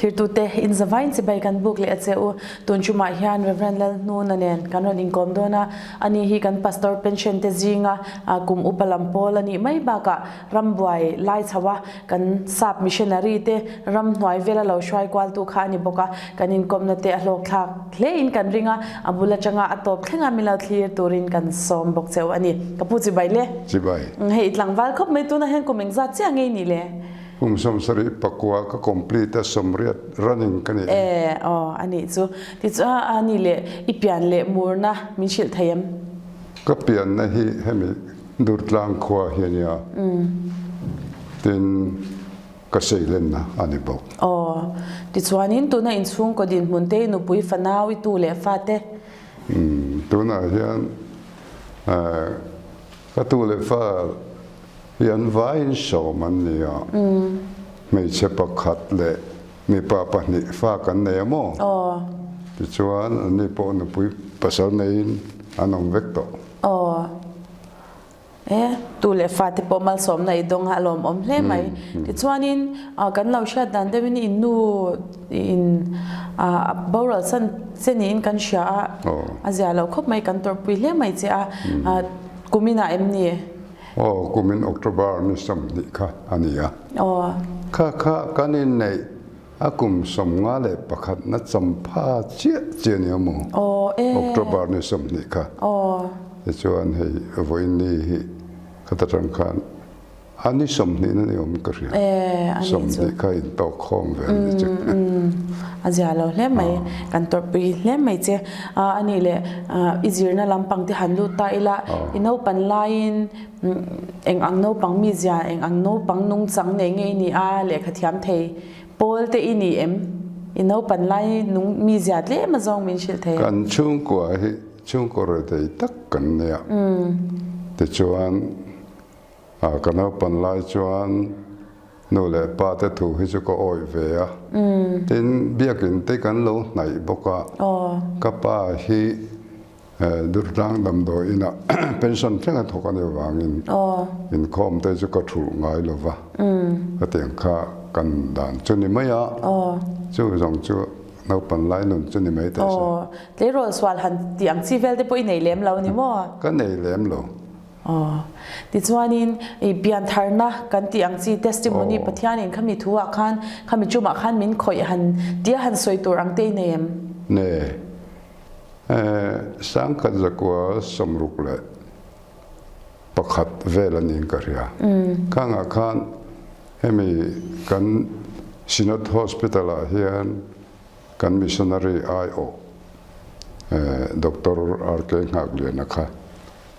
Thirtute, in zavain chibai kan buk leh a che u. Tun chumah hian Rev. Lalhnuna nen kan rawn inkawm dawn a, ani hi kan Pastor pension te zinga kum upa lam pawl a nih mai bakah rambuai lai chho a, kan sap missionary te ramhnuai vela lo hruai kualtu kha a ni bawk a, kan inkawmna te a hlawkthlak hle in kan ring a, a bul atanga a tawp thlenga min lo thlir turin kan sawm bawk cheu a ni. Ka pu chibai le. Chibai. Hei tlangval khawp mai tunah hian kum engzat chiah ngei ni le? Kum 74 ka complete a, 80 running ka ni. E aw a nih chu. Tichuan a nih leh i pian leh murna min hrilh thei em? Ka pianna hi hemi Durtlang khua hi a nia, tin ka seilenna a ni bawk. Aw, tichuanin tuna inchhungkaw dinhmun te i nupui fanau i tu leh fate? Tunah hian ka tu leh fa hi an vaiin 10 an ni a, hmeichhe pakhat leh mipa pahnih fa kan nei a maw? Tichuan anni pawh nupui pasal neiin an awm vek tawh. Aw. E, tu leh fate pawh malsawmna i dawng a, a lawmawm hle mai. Tichuanin kan lo hriat dan deuhin i nu in a boral san che niin kan hria a, a zia lo khawp mai, kan tawrhpui hle mai che a, kuminah em ni? Aw, kumin October ni 20 kha a ni a. Aw. Kha kha kan inneih A kum 51 na champha chiah chiah nia maw? October ni 20 kha. Tichuan hei vawiin hi khata tang khan a ni 20 na ni awm ka hria. 20 kha in tawk khawm ve a ni chu. A zia lo hle mai, kan tawrhpui hle mai che. A nih leh i zirna lampang te han lut ta ila, i naupan laiin eng ang naupang mizia, eng ang naupang nungchang nei nge i ni a, lehkha thiam thei pawl te i ni em? I naupan lai nung mizia tlem a zawng min hrilh thei em? Kan chhungkua hi chhungkaw rethei tak kan nia. Tichuan ka naupan lai chuan nu leh pa te thu hi chu ka awih ve a. Tin, biakin te kan lo hnaih bawk a, ka pa hi Durtlang damdawi inah pension thleng a thawk a nih avangin inkhawm te chu ka thulh ngai lo va, hetiang kha kan dan chu ni mai a, chu zawng chu naupan lai nun chu ni mai teh se. Tleirawl sual han tih ang chi vel te pawh i nei lem lo ni maw? Ka nei lem lo. Tichuanin i piantharna kan tih ang chi testimony Pathianin khami thu ah khan khami chumah khan min khawih han tia han sawi tur ang te i nei em? Nei. 1961 vel a niin ka hria. Khangah khan hemi kan Synod Hospital ah hian kan missionary aiawh Doctor RK Nghakliana kha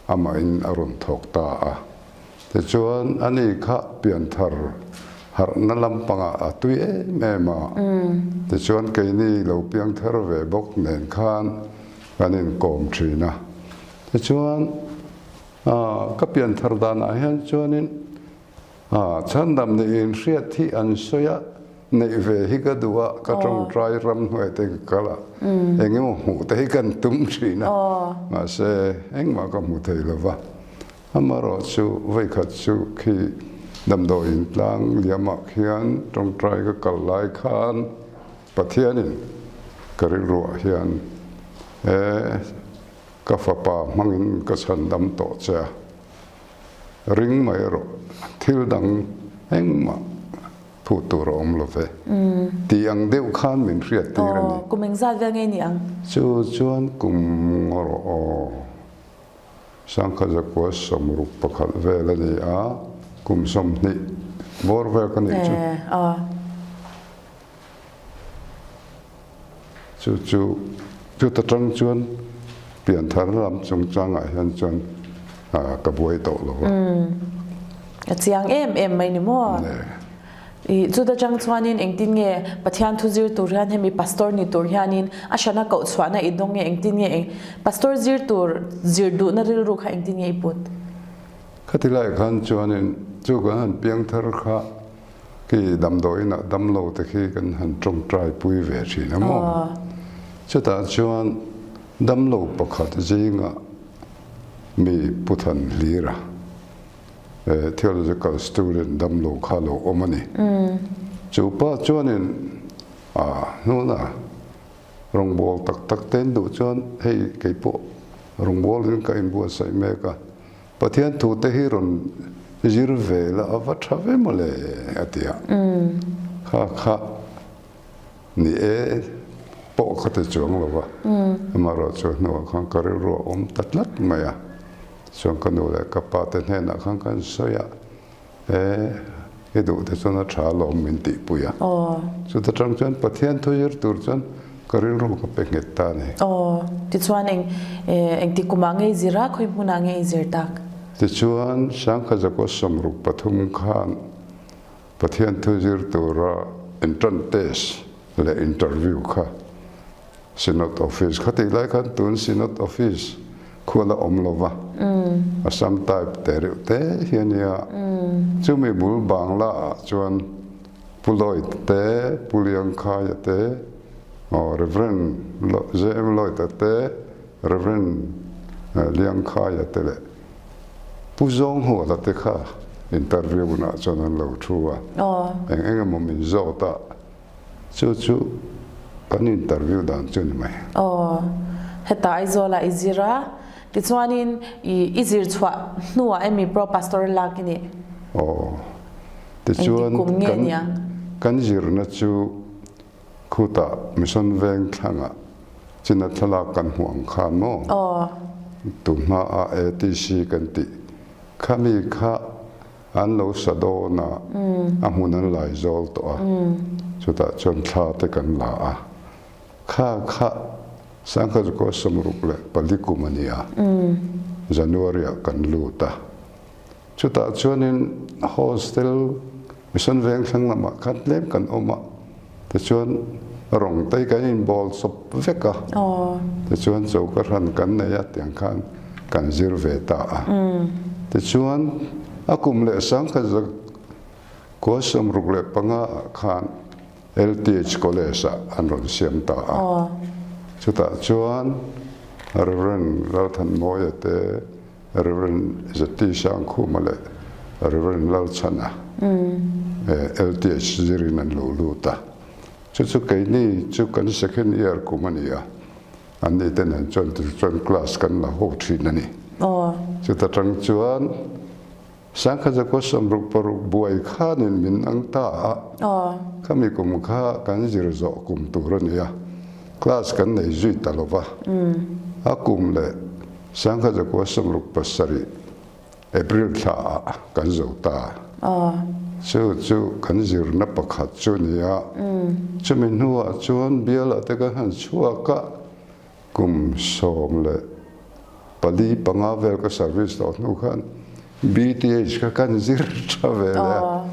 amahin a rawn thawk ta a. Tichuan ani kha pianthar harhna lampangah a tui em em a, tichuan keini lo piangthar ve bawk nen khan kan inkawm thin a. Tichuan ka pianthar danah hian chuanin chhandam nih inhriat hi an sawi a, neih ve hi ka duh a, ka tawngtai ramhnuai te ka kal a, eng emaw hmuh te hi kan tum thin a, mahse engmah ka hmu thei lo va. Amaherawh chu vawikhat chu khi damdawiin tlang liamah khian tawngtai ka kal lai khan Pathianin ka rilruah hian e ka fapa hmangin ka chhandam tawh che a, ring mai erawh thil dang engmah phu tur a awm lo ve tih ang deuh khan min hriat tir a ni. Aw, kum engzat vel nge ni ang? Chu chuan kum ngawrh aw. 1961 vel a ni a, kum 20 bawr vel ka nih chu. Chu chu chuta tang chuan pianthar lam chungchangah hian chuan ka buai tawh lo va. A chiang em em mai ni maw? I chuta chang chuanin engtin nge Pathian thu zir tur hian hemi pastor ni tur hianin a hrana koh chhuahna i dawng nge engtin nge eng pastor zir tur zir duhna rilru kha engtin nge i put? Khati lai khan chuanin chu kan han piangthar kha khi damdawiinah damlo te khi kan han tawngtai pui ve thin a maw? Chutah chuan damlo pakhat zingah mi pu than hlir a. Theological student damlo kha lo awm a ni. Chu pa chuanin A hnuna rawngbâwl tak tak te an duh chuan hei kei pawh rawngbâwlin ka inbuatsaih mek a, Pathian thu te hi rawn zir ve la a va tha ve mawle a ti a. Kha kha ni e pawh ka ti chuang lo va, amaherawhchu hnuah khan ka rilru a awm ta tlat mai a, chuan ka nu leh ka pa te hnenah khan ka insawi a. E, i duh te chuan a tha alawm min tihpui a. Chuta tang chuan Pathian thu zir tur chuan ka rilru ka pe nghet ta a ni. Aw, tichuan eng engti kumah nge i zir a, khawi hmunah nge i zir tak? Tichuan Sangkhazakaw 63 khan Pathian thu zir tura entrance test leh interview kha Synod Office kha tih lai khan tun Synod Office khu a la awm lo va, Assam type te reuh te hi a nia. Chumi bul Bangla ah chuan Pu Lloyd te, Pu Liangkhaia te, aw Rev. JM Lloyd-a te, Rev. Liangkhaia te leh Pu Zawnghuala te kha interview hunah chuan an lo thu a, eng eng emaw min zawt a. Chu chu kan interview dan chu ni mai. Aw, heta Aizawlah i zir a, tichuanin i i zir chhuah hnuah emi pro pastor lak i nih? Aw, tichuan Engtik kum nge kan niang? kan zirna chu khutah Mission Veng thlangah china thlalak kan hmuh ang khan maw? Aw. Tuhmaah ATC kan tih khami kha An lo sa dawn a, a hmun an lai zawl tawh a, chutah chuan thla te kan la a. Kha kha Sangkhazukaw 64 kum a ni a, January ah kan lut a. Chutah chuanin hostel Mission Vengthlang lamah khan tlem kan awm a, tichuan rawng te hi kan inbawl chawp vek a, tichuan choka hran kan nei a tiang khan kan zir ve ta a. Tichuan, a kum leh 1965 ah khan LTH College ah an rawn siam ta a. Chutah chuan Rev. Lalthanmawia te, Rev. Zati Sangkhuma leh Rev. Lalchhana LTH zirin an lo lut a. Chu chu keini chu kan second year kum a ni a. An ni te nen chuan ti chuan class kan la ho thin a ni. Chuta tang chuan 1966 buai khanin min ang ta a, khami kum kha kan zir zawh kum tur a ni a, class kan nei zui ta lo va. A kum leh 1967 April thla ah kan zo ta. Chu chu kan zirna pakhat chu a ni a. Chumi hnuah chuan bialah te kan han chhuak a, kum 14 vel ka service tawh hnu khan BTH kha kan zir tha ve leh a.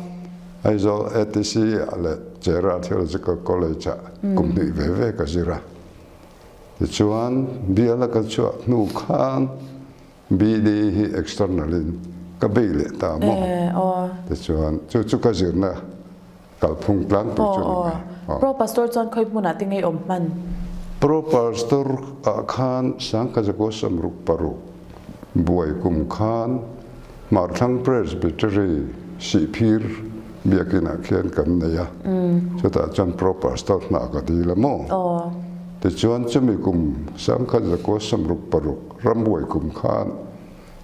Aizawl ATC ah leh Chera Theological College ah kum hnih ve ve ka zir a. Tichuan biala ka chhuah hnu khan BD hi external in ka bei leh ta maw? Tichuan chu chu ka zirna kalphung tlangpui chu ni mai. Pro Pastor chuan khawi hmunah te ngei awm hman? Pro Pastor ah khan 1966 buai kum khan Hmarthlang Presbytery Sihphir biakin ah khian kan nei a, chutah chuan Pro Pastor hna ka dil a maw? Tichuan chumi kum 1966 Rambuai kum khan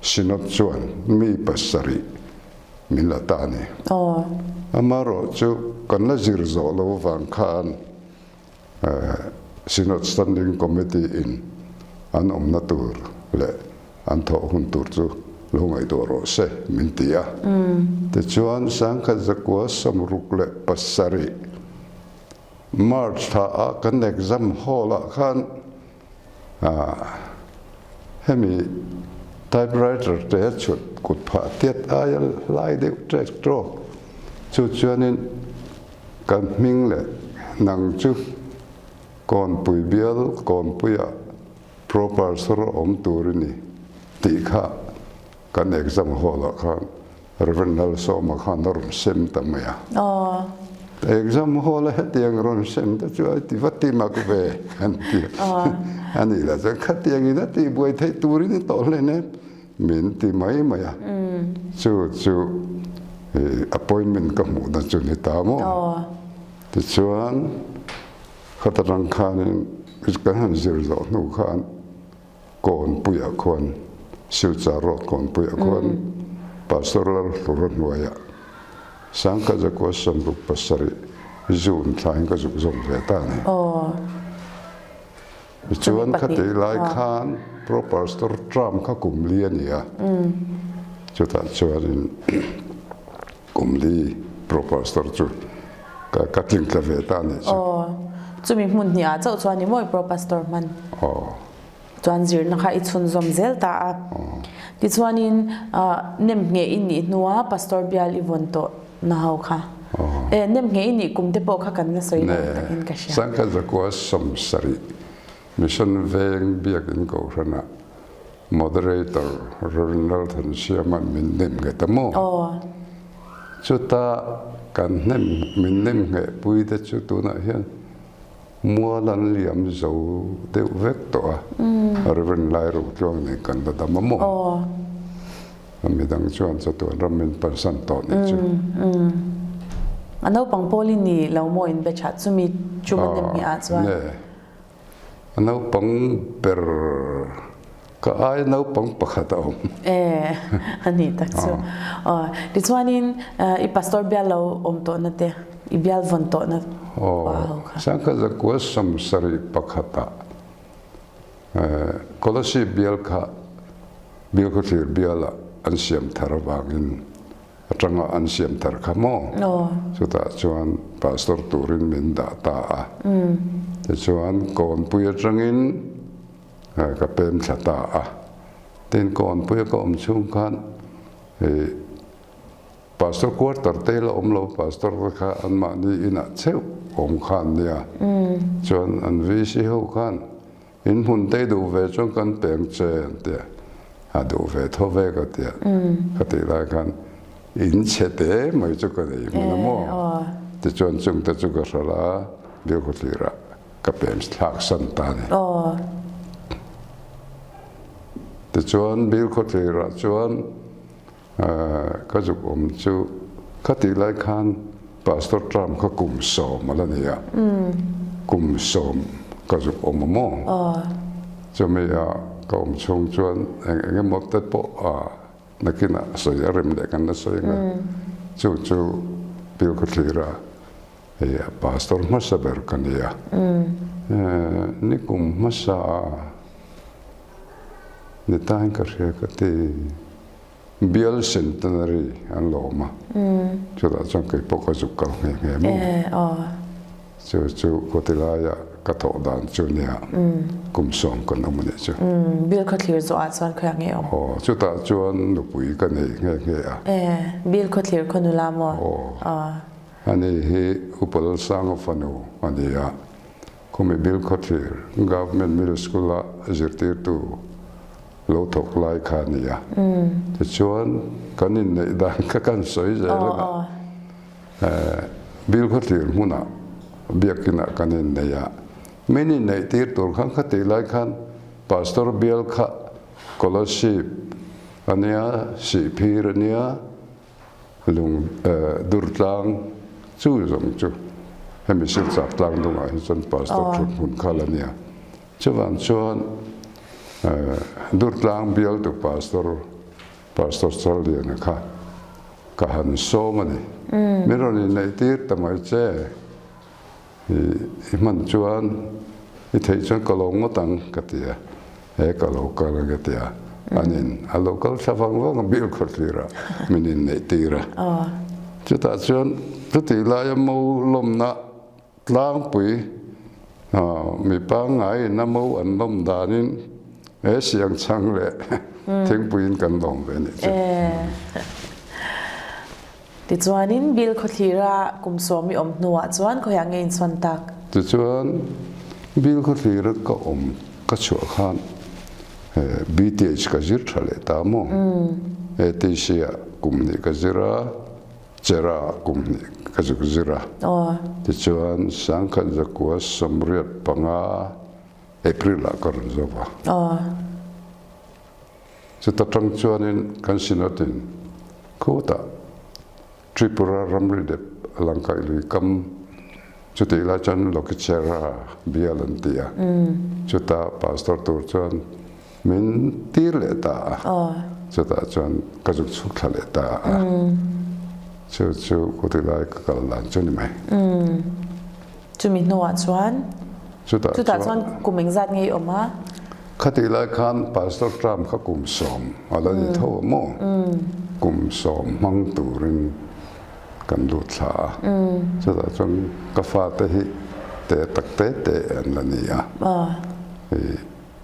Synod chuan mi pasarih min la ta a ni. Amaherawh chu kan la zir zawh lo vang khan Synod Standing Committee in an awmna tur leh an thawh hun tur chu lo ngaihtuah rawh se min ti a. Tichuan 1967 March thla ah kan exam hall ah khan Hemi typewriter te a chhut kut phah tiat aia lai deuh ṭek ṭawk chu chuanin kan hming leh nang chu Kawnpui bial Kawnpuiah proper sawr awm tur i ni tih kha kan exam hall ah khan Rev. Lalsawma khan a rawn sem ta mai a. Exam hall a hetiang rawn sem te chu ai ti va ti mak ve an ti a. A nih lah chuan khatiang in a tih buai theih turin i tawh hlen em min ti mai mai a. Chu chu appointment ka hmuhna chu ni ta maw? Tichuan. Khata tang khanin kan han zir zawh hnu khan Kawnpuiah khuan Silchar Road Kawnpuiah khuan Pastor Lalhlura hnuaiah Sangkhat zakua 67 June thlain ka zuk zawm ve ta a ni. Tichuan khati lai khan Pro Pastor Trump kha kum li a ni a, chutah chuanin kum li Pro Pastor chu ka tling tla ve ta a nih chu. Aw, chumi hmun hnih ah chauh chuan ni mawi Pro Pastor hman. Aw. Chuan zirna kha i chhunzawm zel ta a. Tichuanin nem ngheh i nih hnua Pastor bial i vawn tawh na ho kha. E, nem ngheh i nih kum te pawh kha kan la sawi lo takin ka hria. Sangkhat zakua 70 Mission Veng Biakin Kohhranah Moderator Rev. Lalthansiama'n min nem ngheh ta maw? Chuta kan hnem min nem ngheh pui te chu tunah hian Mual an liam zo deuh vek tawh a, Rev. Lairotluang nen kan la dam a maw? A midang chuan chatuan ram min pansan tawh nih chu. A naupang pawl i ni lo maw in be tha chumi chuma nem nge ah chuan? Ne. A naupang ber ka ai naupang pakhat a awm. E, a nih tak chu. Tichuanin i pastor bial lo awm tawhna te, i bial vawn tawhna khua ho kha. Sangkhat zakua 71ah Kolasib bial kha Bilkhawthlir bialah an siam thar avangin atanga an siam thar kha maw? Chutah chuan pastor turin min dah ta a. Tichuan Kawnpui atangin Ka pem thla ta a, tin kawnpuia ka awm chhung khan hei pastor quarter te la awm lo, pastor te kha anmahni inah cheuh awm kha an nia, chuan an VC ho khan in hmun te duh ve chuan kan peng che an tia, a duh ve tho ve ka tia, ka tih lai khan in chhe te mai chu ka nei hmun a maw, tichuan chungte chu ka hralh a, Bialkhawthlirah. Ka pem thlak san ta a ni. Tichuan Bilkhawthlirah chuan ka zuk awm chu kha tih lai khan Pastor Trump kha kum 10 a la ni a, kum 10 ka zuk awm a maw? Chumi a ka awm chhung chuan eng eng emaw te pawh a nakinah sawi a rem leh kan la sawi ang a, chu chu Bilkhawthlirah Hei a pastor hmasa ber ka ni a, nikum hmasa ni tain ka hria ka ti, Bial Centenary an lawm a, chutah chuan kei pawh ka zuk kal nghe nghe maw? Chu chu khawtilaiah ka thawh dan chu nia, kum 10 kan awm a nih chu. Bial khawthlir zawhah chuan khawiah nge awm? Aw, chutah chuan nupui ka nei nghe nghe a. Bial khawthlir khaw nula maw? Aw. Ani hi Upa Lalsanga fanu a ni a, khumi Bilkhawthlir Government Middle School-a zirtirtu lo thawk lai kha a ni a. Tichuan, kan inneih dan kha kan sawi zel a, Bilkhawthlir hmunah biakinah kan innei a, min inneih tir tur khan khatih lai khan Pastor bial kha Kolasib a nia, Sihphir a nia, Lung Durtlang chu zawng chu hemi Silchar tlang dungah hi chuan Pastor thut hmun kha la nia. Chuvang chuan Durtlang bialtu Pastor Pastor Challiana kha ka han sawm a ni. Min rawn inneih tir ta mai che. I hman chuan i theih chuan ka lo ngawt ang ka ti a, he ka lo kal ang ka ti a, an in a lo kal thla vang vang a bil khawr thlir a min inneih tir a. Chutah chuan chutih laia mo lawmna tlangpui mi pangngaiin a mo an lawm danin he siang chhang leh thingpuiin kan lawm ve nih chu. Tichuanin Bill khawthlira kum 10 i awm hnuah chuan khawiah nge insawn tak? Tichuan Bill khawthlira ka awm ka chhuah khan BTH ka zir tha leh ta maw? ATC ah kum hnih ka zir a, Chera ah kum hnih ka zuk zir a. Tichuan 1985 April ah ka rawn zo va. Chuta tang chuanin kan Synod-in khutah Tripura ramri dep Langkaih lui kam. Chutih lai chuan Lokichera bial an ti a, chuta pastor tur chuan min tir leh ta a, chutah chuan ka zuk chhuk thla leh ta a, chu chu khutih lai ka kal dan chu ni mai. Chumi hnuah chuan chutah chuan kum engzat nge i awm a? Khatih lai khan Pastor Trump kha kum sawm a la ni tho a maw? Kum sawm hmang turin kan lut thla a, chutah chuan ka fate hi te tak te te an la ni a,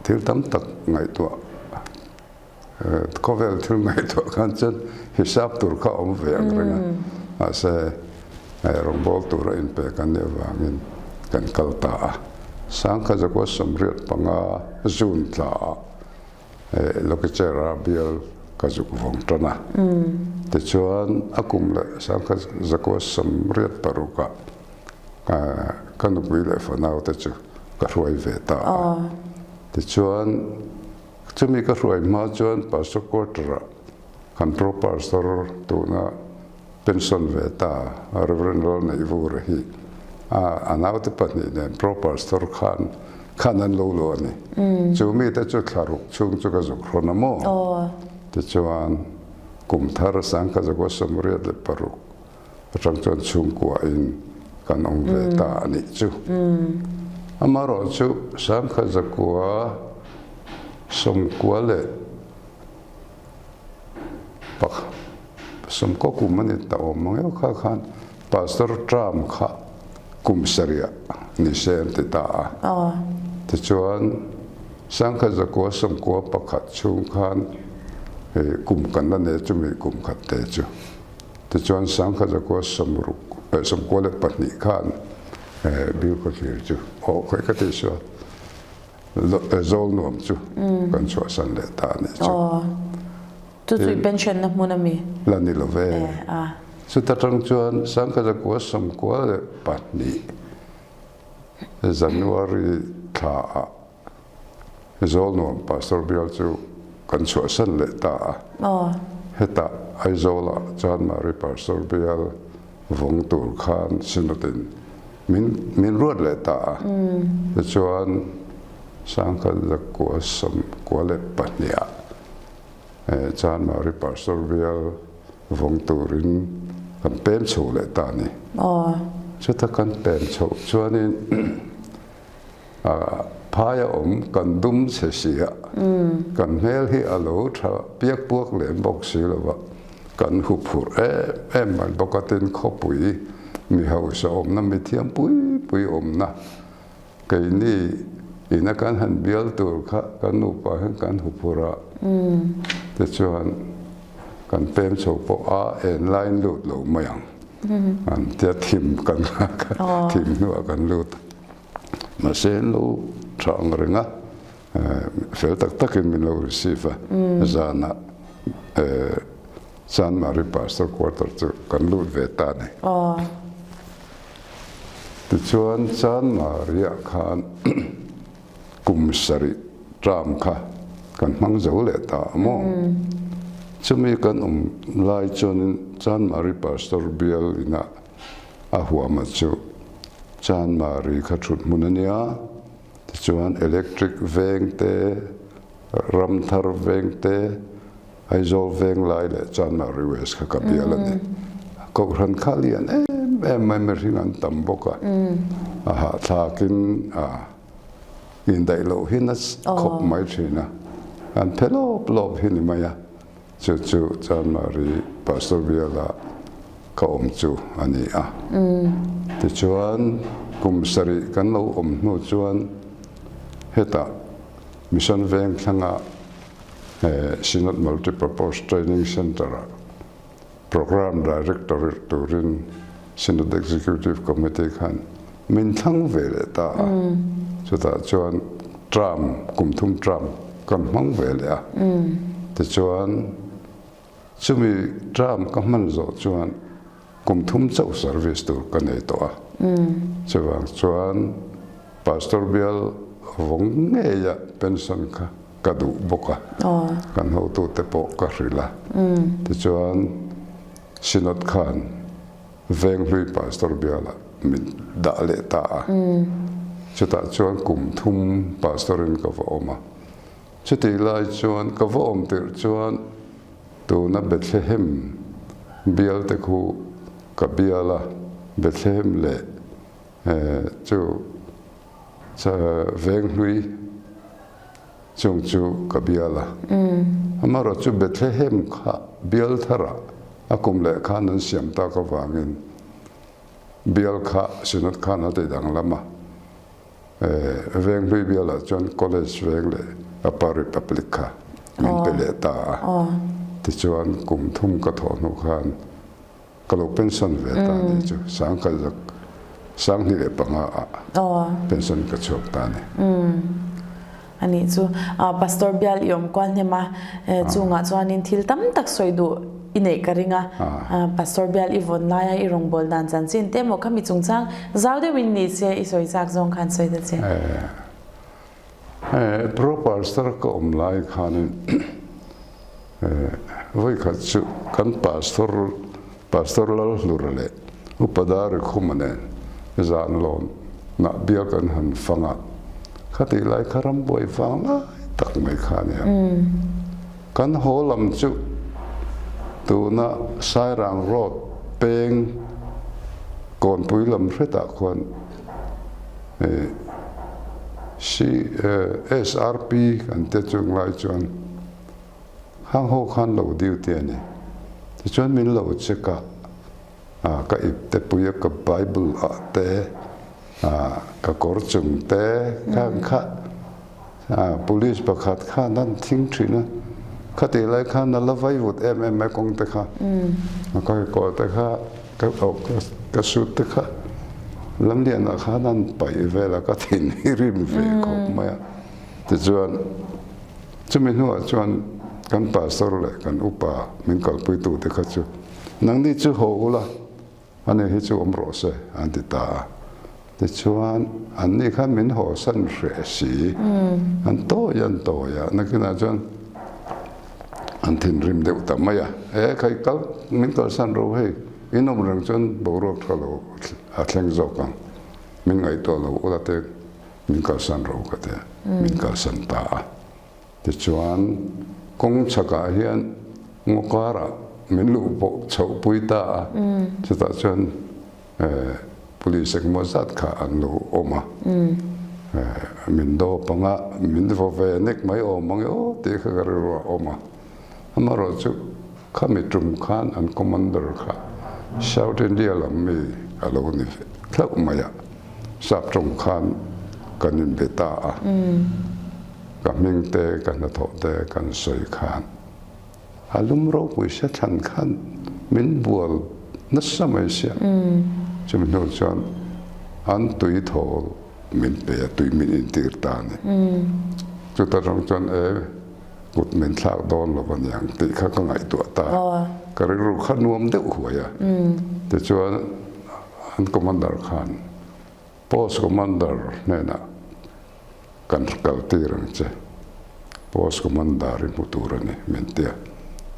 thil tam tak ngaihtuah khawvel thil ngaihtuah khan chuan hisap tur kha a awm ve ang reng a, mahse rawngbawl tura inpek an nih avangin kan kal ta a, Sangkha Zakua 85 June tla ah Lokichera bial ka zuk vawng tan a. Tichuan, a kum leh 1986 ah ka nupui leh fanau te chu ka hruai ve ta a. Tichuan, chumi ka hruai hma chuan Pastor Quarter ah kan Pro Pastor tuna Pension ve ta Rev. Lalneihvura hi a naute pahnih nen Pro Pastor khan khan an lo luh a ni. Chu mite chu thla ruk chhung chu ka zuk hrawn a maw? Tichuan kum thar 1986 atang chuan chhungkua in kan awm ve ta a nih chu. Amaherawh chu 1990 Sawmkaw kum a ni ta awm ang emaw kha khan Pastor Trump kha kum sarih ni se an ti ta a. Tichuan 1991 chhung khan kum kan la nei chumi kum khat te chu. Tichuan 1992 khan Bill Khawthlir chu aw khawi ka tih sual. Zawl nuam chu kan chhuahsan leh ta a nih chu. Chu chu i pension na hmun a mi? La ni lo ve. Chuta tang chuan 1992 January thla ah Zawl nuam Pastor bial chu kan chhuahsan leh ta a. Hetah Aizawl ah Chanmari Pastor bial vawng tur khan Synod in min min ruat leh ta a. Tichuan 1992 ah Chanmari Pastor bial vawng turin kan pem chho leh ta a ni. Chuta kan pem chhoh chuanin Phai a awm kan dum che si a, kan hmel hi a lo tha piak puak lem bawk si lo va, kan hu phurh em em mai bawk a, tin khawpui mi hausa awmna mi thiam pui pui awmna keini ina kan han bial tur kha kan nupa hian kan hu phurh a, tichuan kan pem chho pawh a en laiin lut lo mai ang an tia thim kan thim hnuah kan lut a. Mahse an lo tha ang reng a, fel tak takin min lo receive a, zanah Chanmari Pastor Quarter chu kan lut ve ta a ni. Tichuan Chanmari-ah khan kum sarih term kha kan hmang zo leh ta a maw? Chumi kan awm lai chuanin Chanmari Pastor bial inah A huama chu Chanmari kha thut hmun a nia, tichuan electric veng te, Ramthar veng te, Aizawl veng lai leh Chanmari West kha ka bial a ni. Kohhran kha lian em em mai mihring an tam bawk a, a hahthlakin a indaih loh hi na khawp mai thin a, an phe lawp lawp hi ni mai a. Chu chu Chanmari Pastor biala ka awm chu a ni a. Tichuan kum sarih kan lo awm hnu chuan hetah Mission Veng thlanga Synod Multipurpose Training Centre-ah Programme Director turin Synod Executive Committee khan min thlang ve leh ta a. Chutah chuan term, kum thum term kan hmang ve leh a. Tichuan chumi term ka hman zawh chuan kum thum chauh service tur ka nei tawh a. Chuvang chuan Pastor bial vawng ngeia pension kha ka duh bawk a. Kan hotute pawh ka hrilh a. Tichuan Synod khan Venghlui Pastor bialah. min dah leh ta a. Chutah chuan kum thum pastor in ka va awm a. Chutih lai chuan ka va awm tirh chuan tuna Bethlehem bial te khu ka bial a, Bethlehem leh chu Venghlui chung chu ka bial a. Amaherawh chu Bethlehem kha bial tharah a kum leh khan an siam tak avangin bial kha Synod khan a ti danglam a. Venghlui bialah chuan College veng leh Upper Republic kha min pe leh ta a. Tichuan kum thum ka thawh hnu khan Ka lo pension ve ta ni chu sangkhat 2005 ah pension ka chhuak ta ni. A nih chu Pastor bial i awm kual hnem a, chungah chuanin thil tam tak sawi duh i neih ka ring a, Pastor bial i vawn laia i rawngbâwl dan chanchin te emaw khami chungchang zau deuhin ni se i sawi chak zawng khan sawi ta che. Pro Pastor ka awm lai khanin vawikhat chu kan Pastor Pastor Lalhlura leh Upa Dari Khuma nen zan lawn nah bial kan han fang a, khatih lai kha rambuai vang lai tak mai kha a nia. Kan haw lam chu tuna Sairang Road peng Kawnpui lam hretah khuan SRP kan tia chung lai chuan hang ho khan lo duty a ni. Tichuan min lo check a, ka ipte pui a, ka Bible ah te, ka kawr chung te khan kha Police pakhat khan an thing thin a, khatih lai khan a la vai vut em em mai kawng te kha, a kawikawh te kha, ka ka suit te kha lamlianah khan an paih vel a, ka thin hi rim ve khawp mai a. Tichuan chumi hnuah chuan kan pastor leh kan upa min kalpuitu te kha chu nangni chu haw ula, Ani hi chu awm rawh se, an ti ta a. Tichuan, anni khan min hawsan hreh si. An tawi an tawi a, nakinah chuan an thinrim deuh ta mai a. E khai kal, min kalsan ro hei, in awm reng chuan boruak tha lo a thleng zawk ang, min ngaihtuah lo ula te min kalsan ro ka ti a, min kalsan ta a. Tichuan, kawng chhakah hian ngaw karah min luh pawh chhoh pui ta a, chutah chuan police engemaw zat kha an lo awm a, min dawp ang a, min vaw ve nek mai awm ang e aw tih kha ka rilru a awm a. Amaherawhchu khami tum khan an commander kha South India lam mi a lo ni hlauh mai a, sap tawng khan kan inbe ta a. Ka hming te, ka hnathawh te kan sawi khan a lum ropui se thlan khan min bual nasa mai sia. Chumi hnu chuan an tui thawl min pe a, tui min intir ta a ni. Chuta tang chuan e kut min thlak dawn lo a niang tih kha ka ngaihtuah ta. Ka rilru kha nuam deuh huai a. Tichuan an commander khan Post Commander hnenah kan kal tir ang che, Post Commander i hmu tur a ni, min ti a.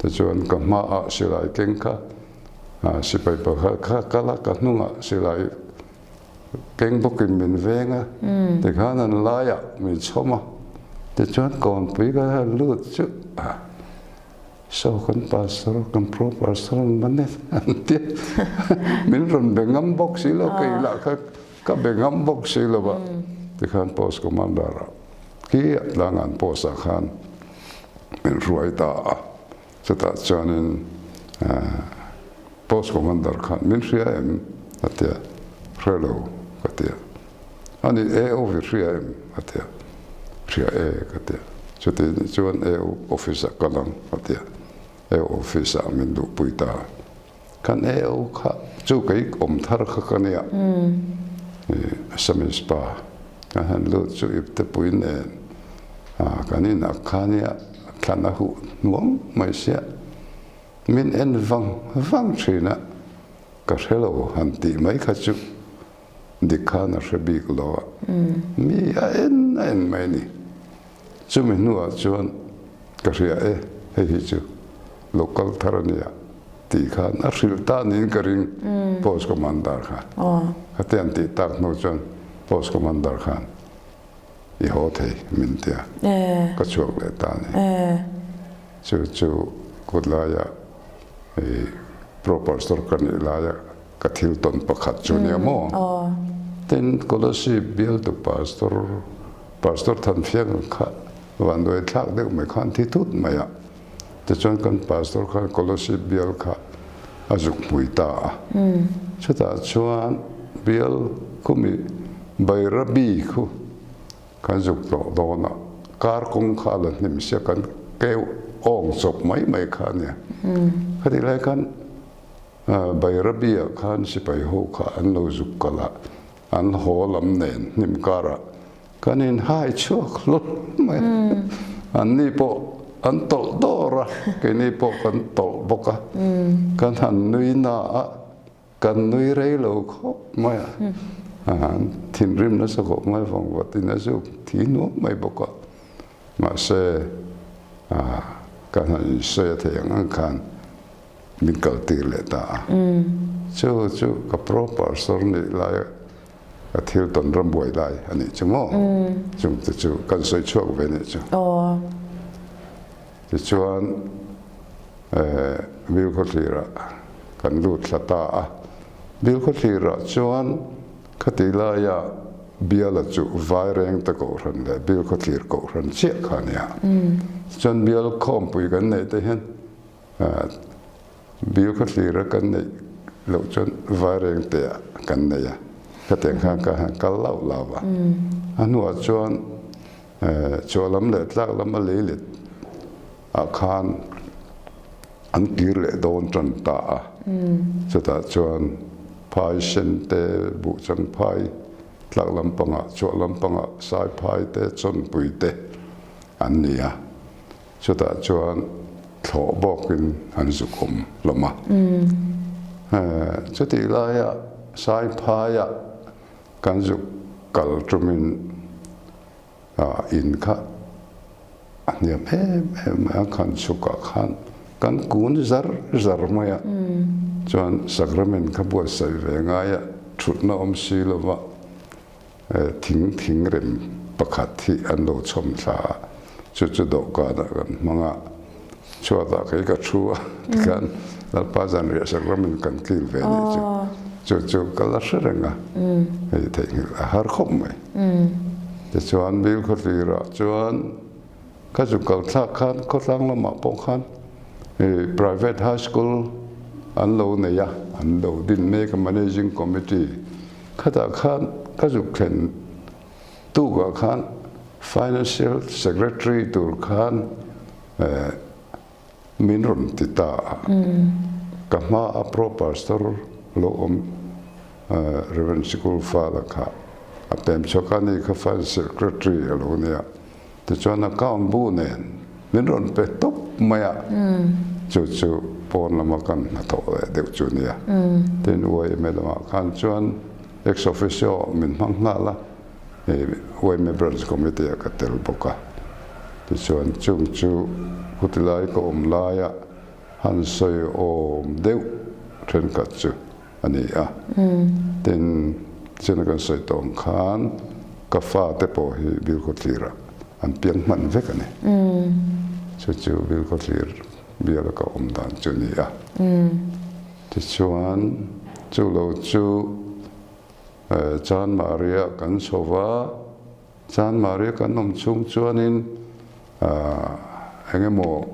Tichuan ka hmaah silai keng kha sipai pakhat kha kal a, ka hnungah silai keng bawkin min veng a, tikhan an laiah min chhawm a, tichuan kawnpui ka han lut chu a. Saw kan pastor, kan pro pastor an man e an ti a, min rawn be ngam bawk si lo, kei lah kha ka be ngam bawk si lo va, tikhan post commander ah khi a tlang an post ah khan min hruai ta a, chutah chuanin post commander khan min hria em a ti a, hre lo ka ti a. Ani AO hi hria em? a ti a. Hria e ka ti a. Chuti nih chuan AO office ah kal ang a ti a. AO office ah min duhpui ta a. Kan AO kha chu kei awm thar kha ka nia. Assamese pa kan han lut chu iptepui nen kan inah kha nia thlan a huh hnuang mai sia. Min en vang vang thin a, ka hre lo han tih mai kha chu. Dik khan a hre bik lo a, mi a en a en mai ni. Chumi hnuah chuan ka hria e, hei hi chu local thar a nia. Tih khan a hrilh ta niin ka ring Post Commander kha. Khati an tih tak hnu chuan Post Commander khan i haw thei min ti a, ka chhuak leh ta a ni. Chu chu kut laia i Pro Pastor ka nih laia ka thil tawn pakhat chu nia maw? Tin, Kolasib bialtu Pastor, Pastor Thanfianga kha vanduai thlak deuh mai khan thi thut mai a. Tichuan kan pastor khan Kolosip bial kha a zuk hmui ta a. Chutah chuan bial khumi Bairabi khu kan zuk tlawh dawn a, kar kawng kha a la hnim sia kan keu awng chawp mai mai kha a nia. Khatih lai khan Bairabi ah khan sipai ho kha an lo zuk kal a, an haw lam nen hnim karah Kan inhai chhuak hlawm mai. Anni pawh an tawlh dawr a, keini pawh kan tawlh bawk a. Kan han nui na a, kan nui rei lo khawp mai a. An thinrim nasa khawp mai vang vatin a zuk thi nuam mai bawk a. Mahse, kan han insawi a thei ang ang khan min kaltir leh ta a. Chu chu ka pro pastor nih lai Ka thil tawn ram buai lai a nih chu maw? Chung te chu kan sawi chhuak ve nih chu. Tichuan Bilkhawthlirah kan lut thla ta a. Bilkhawthlirah chuan khati laia biala chu Vairengte Kohhran leh Bilkhawthlir Kohhran chiah kha a nia. Tichuan bial khawmpui kan neih te hian Bill kha thlir a kan neih loh chuan vaireng te ah kan nei a, khatiang khan ka han kal lauh lauh a. A hnuah chuan chhuah lam leh tlak lam a lei let ah khan an kir leh dawn tan ta a. Chutah chuan phai sen te, buhchang phai tlak lampangah, chhuah lampangah sai phai te, chawnpui te an ni a. Chutah chuan thlawh bawkin an zuk awm hlawm a. Chutih laia Saiphaia kan zuk kal tumin in kha a hniam em em mai a, khan chhukah khan kan kun zar zar mai a. Chuan sacrament kha buatsaih ve ngai a, thutna awm si lova. Thing thingrem pakhat hi an lo chhawm thla a, chu chu dawhkanah kan hmang a, chhuatah kei ka thu a tikhan Lalpa zanriah sakramen kan kil ve nih chu, chu chu ka la hre reng a, hei theihnghilh a har khawp mai. Tichuan Bilkhawtlirah chuan ka zu kal thlak khan khawtlang lamah pawh khan private high school an lo nei a, an lo din mek a managing committee Khatah khan ka zuk thlen tukah khan Financial Secretary tur khan min rawn ti ta a. Ka hma a Pro Pastor lo awm Rev. Sikul Fala kha a pem chhuak a ni kha Finance Secretary a lo nia. Tichuan account bu nen min rawn pe tawp mai a, chu chu pawn lama kan hnathawh leh deuh chu nia. Tin YMA lamah khan chuan ex officio min hmang nghal a, hei YMA Branch Committee ah ka tel bawk a. Tichuan chung chu khutilai ka awm laia han sawi awm deuh thenkhat chu a ni a. Tin, china kan sawi tawh ang khan ka fate pawh hi Bilkhawthlirah an piang hman vek a ni. Chu chu Bilkhawthlir biala ka awm dan chu a ni a. Tichuan, chu lo chu Chanmariah kan chho va, Chanmari kan awm chhung chuanin eng emaw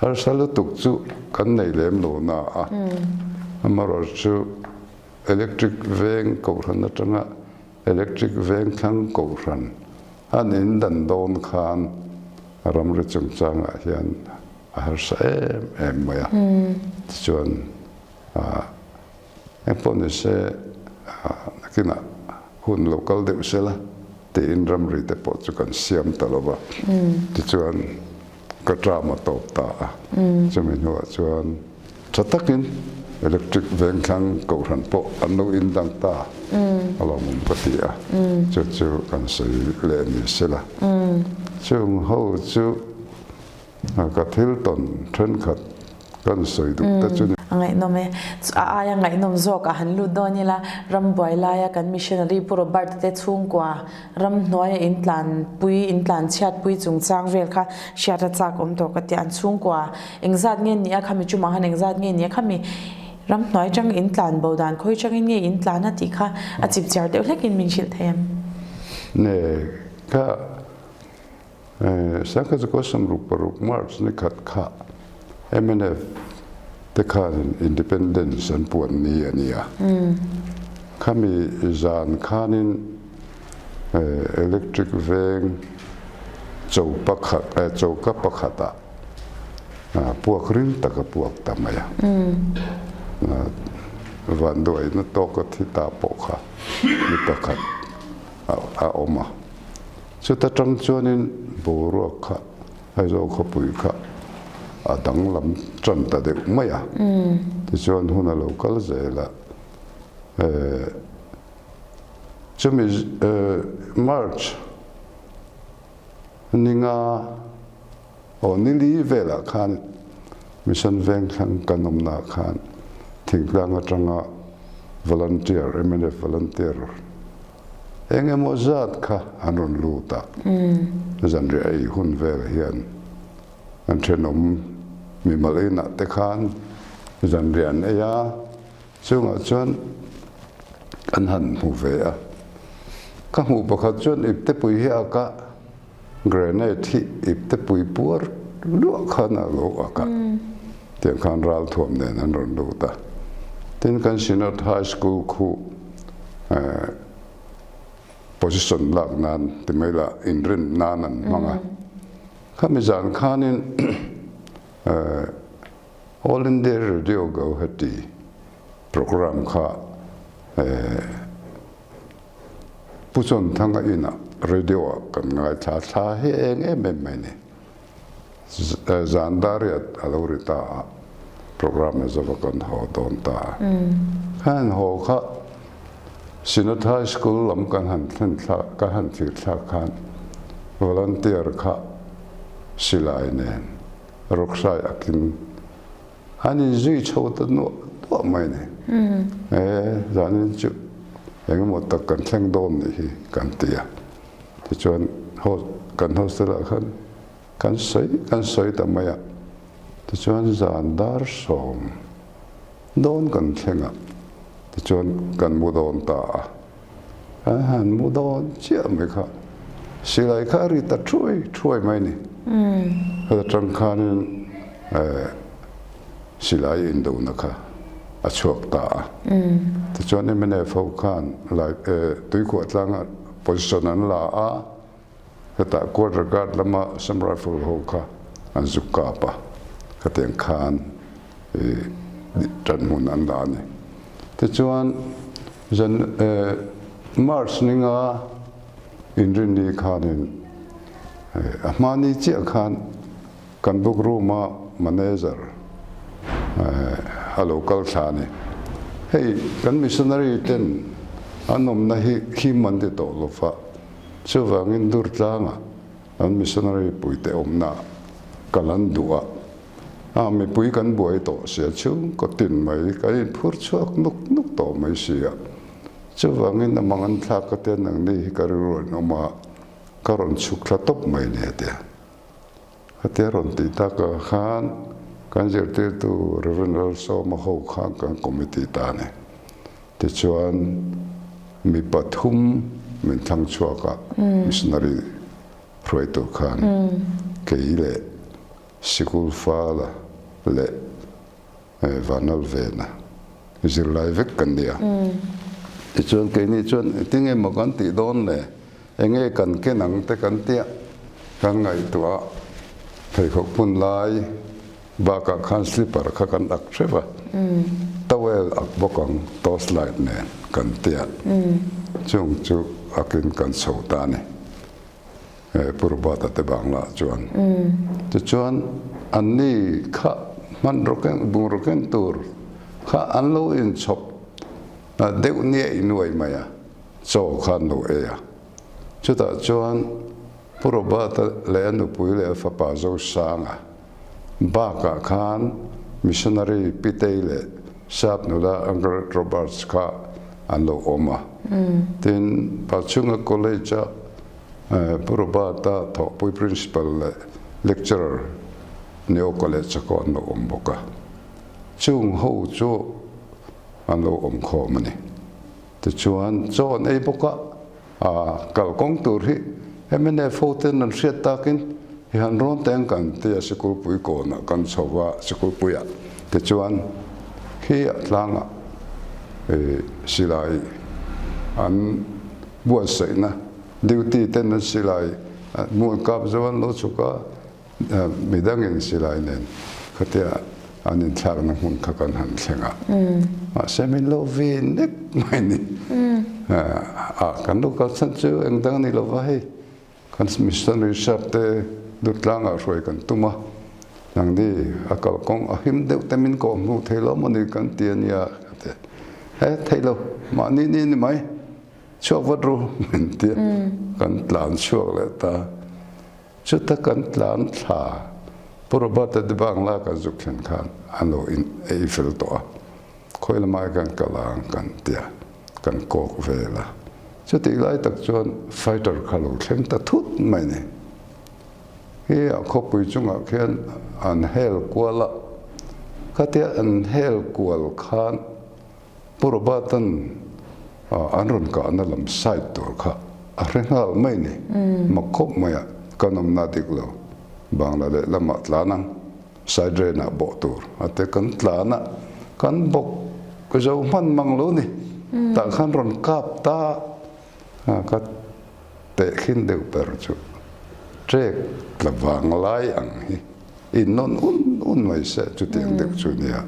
harsa lutuk chu kan nei lem lo na a, amaherawhchu chu electric veng kohhran atanga electric veng thlang kohhran an in dan dawn khan ramri chungchangah hian a harsa em em mai a, tichuan Engpawh ni se, nakinah hun lo kal deuh sela tiin ramri te pawh chu kan siam ta lo va. Tichuan ka term a tawp ta a, chumi hnuah chuan tha takin electric vengthlang kohhran pawh an lo indang ta a lawmawm ka ti a, chu chu kan sawi leh ni sela. Chung ho chu ka thil tawn thenkhat. Kan sawi duh ta chu ni. A ngaihnawm e. A aia ngaihnawm zawk a han lut dawn ila, rambuai laia kan missionary Pu Robert te chhungkua ramhnuaia in tlanpui, in tlanchhiatpui chungchang vel kha hriat a chak awm tawh ka ti. An chhungkua engzat nge ni a khami chumah khan engzat nge ni a khami ramhnuai tang in tlan bo dan khawi tangin nge in tlan a tih kha a chipchiar deuh hlekin min hrilh thei em? Ne kha Sangkhazaw 66 March ni khat kha mnf te khanin Independence an puan ni a ni a. Khami zan khanin electric veng cho pakhat choka pakhatah puak ring tak a puak ta mai a. Vanduaina tawka thi ta pawh kha mi pakhat a awm a. Chuta tang chuanin boruak kha Aizawl khawpui kha a danglam tan ta deuh mai a. Tichuan hun a lo kal zel a, chumi March ninga aw nili velah khan Mission Vengthlang kan awmnaah khan thingtlang atanga volunteer, mnf volunteer, Eng emaw zat kha an rawn lut a, zanriah ei hun vel hian an thenawm mimal inah te khan zanriah an ei a, chungah chuan an han hmu ve a. Ka hmuh pakhat chuan iptepui hi a ak a, grenade hi iptepui puar luah khan a lo ak a, tiang khan ralthuam nen an rawn lut a. Tin, kan Synod High School khu position lak nan ti mai lah inrin nan an hmang a. Khami zan khanin All India Radio Gauhati program kha Pu Chawnthanga inah radio ah kan ngaithla thla hi eng em em mai ni. Zan dariat a lo ri ta a, programme a zova kan haw dawn ta a. Khan haw kha Synod High School lam kan han thlen thlak, kan han thlir thlak khan volunteer kha silai nen rawksai akin An inzui chho ta nuah nuah mai a ni. E, zanin chu engemaw tak kan thleng dawn nih hi kan ti a. Tichuan kan hostel ah khan kan sawi kan sawi ta mai a. Tichuan zan dar sawm dawn kan thleng a, tichuan kan mu dawn ta a. An han mu dawn chiah mai kha silai kha a ri ta thuai thuai mai ni. Heta tang khanin silai indona kha a chhuak ta a. Tichuan mnf ho khan tuikhuah tlanga position an la a, hetah quarter guard lama Assam Rifle ho kha an zuk kap a, khatiang khan ṭan hmun an la a ni. Tichuan zan March ninga inrinni khanin a hmani chiah khan kan book room a manager a lo kal thla a ni. Hei kan missionary ten an awmna hi him an ti tawh lo va, chuvangin Durtlanga an missionary puite awmna kal an duh a. A mipui kan buai tawh sia chhungkaw tin mai kan inphur chhuak nuk nuk tawh mai sia. Chuvangin a mang an thlak ka tia nangni hi ka rilru an awm a, ka rawn chhuk thla tawp mai ni a tia. Khatia rawn tih takah khan kan zirtirtu Rev. Lalsawma ho khan kan committee ta a ni. Tichuan mi pathum min thlang chhuak a, missionary hruaitu khan kei leh Sikul fala leh Vanal vena zirlai vek kan ni a. Tichuan keini chuan engtin nge maw kan tih dawn le, enge kan ken ang te kan tia kan ngaihtuah a, pheikhawk hmun lai bakah khan slipper kha kan ak hrep a, towel ak bawk ang torch light nen kan tia, chung chu akin kan chho ta a ni. Purvata te bangla chuan tichuan anni kha hmanraw keng bungraw keng tur kha an lo inchhawp deuh niaih nuai mai a, chaw kha an lo ei a. Chutah chuan Pu Robert-a leh a nupui leh a fapa Zosanga bakah khan. Missionary Pitei leh Sap nula Margaret Roberts kha an lo awm a. Tin, Pachhunga College-a Pu Robert-a thawhpui Principal leh Lecturer Neo College-a kawh an lo awm bawk a. Chung ho chu an lo awm khawm a ni. Tichuan, chaw an ei bawk a, a kalkawng tur hi mnf ho ten an hriat takin hi han rawn teng kan ti a, sikulpui kawnah kan chho va, sikulpuiah tichuan khi a tlangah silai an buatsaihna duty ten an silai hmuan kap zo an lo chhuk a. Midangin silai nen khatia an inthlakna hmun kha kan han thleng a, mahse min lo vi nek mai ni. A kan lo kal chhan chu eng dang a ni lova hei kan missionary sap te Durtlangah hruai kan tum a, nangni a kalkawng a him deuh te min kawh hmuh thei lo maw ni kan ti a nia ka ti a, he theih lo mahni ni ni mai chhuak vat ru min ti a, kan tlan chhuak leh ta. Chuta kan tlan thla Pu Robert-a te Bangla kan zuk thlen khan an lo in ei fel tawh a, khawi lamah kan kal ang kan tia kan kawk vel a. Chutih lai tak chuan fighter kha lo thleng ta thut mai ni. Hi a khawpui chungah khian an hel kual a, khatia an hel kual khan Pu Robert-a'n an rawn kahna lam side tur kha a hre nghal mai ni. Mak khawp mai a, kan awmna dik lo. Bangla leh lamah tlan ang, side drain ah bawh tur a te kan tlan a, kan bawk zo hman mang lo ni. Tah khan rawn kap ta a, ka tehkhin deuh ber chu trek tla vang lai ang hi. In nawn un un mai se chutiang deuh chu nia,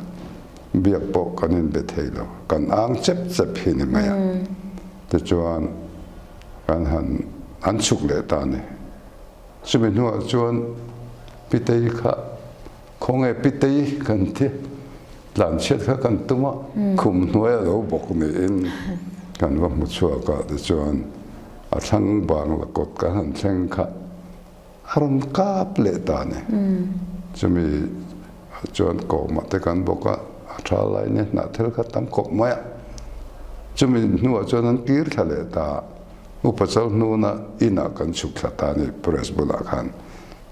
biak pawh kan inbe thei lo, kan ang chep chep hi ni mai a. Tichuan kan han an chhuk leh ta a ni. Chumi hnuah chuan Pitei kha khawnge Pitei kan ti tlanchhiat kha kan tum a, khum hnuai a lo bawk niin kan va hmu chhuak a, tichuan a thlang bangla kawt kan han thleng kha A rawn kap leh ta ni. Chumi chuan kawmah te kan bawk a, a tha lai nia hnah thil kha tam khawp mai a. Chumi hnuah chuan an kir thla leh ta a, upa chal hnuna inah kan chhuk thla ta ni press bulah khan.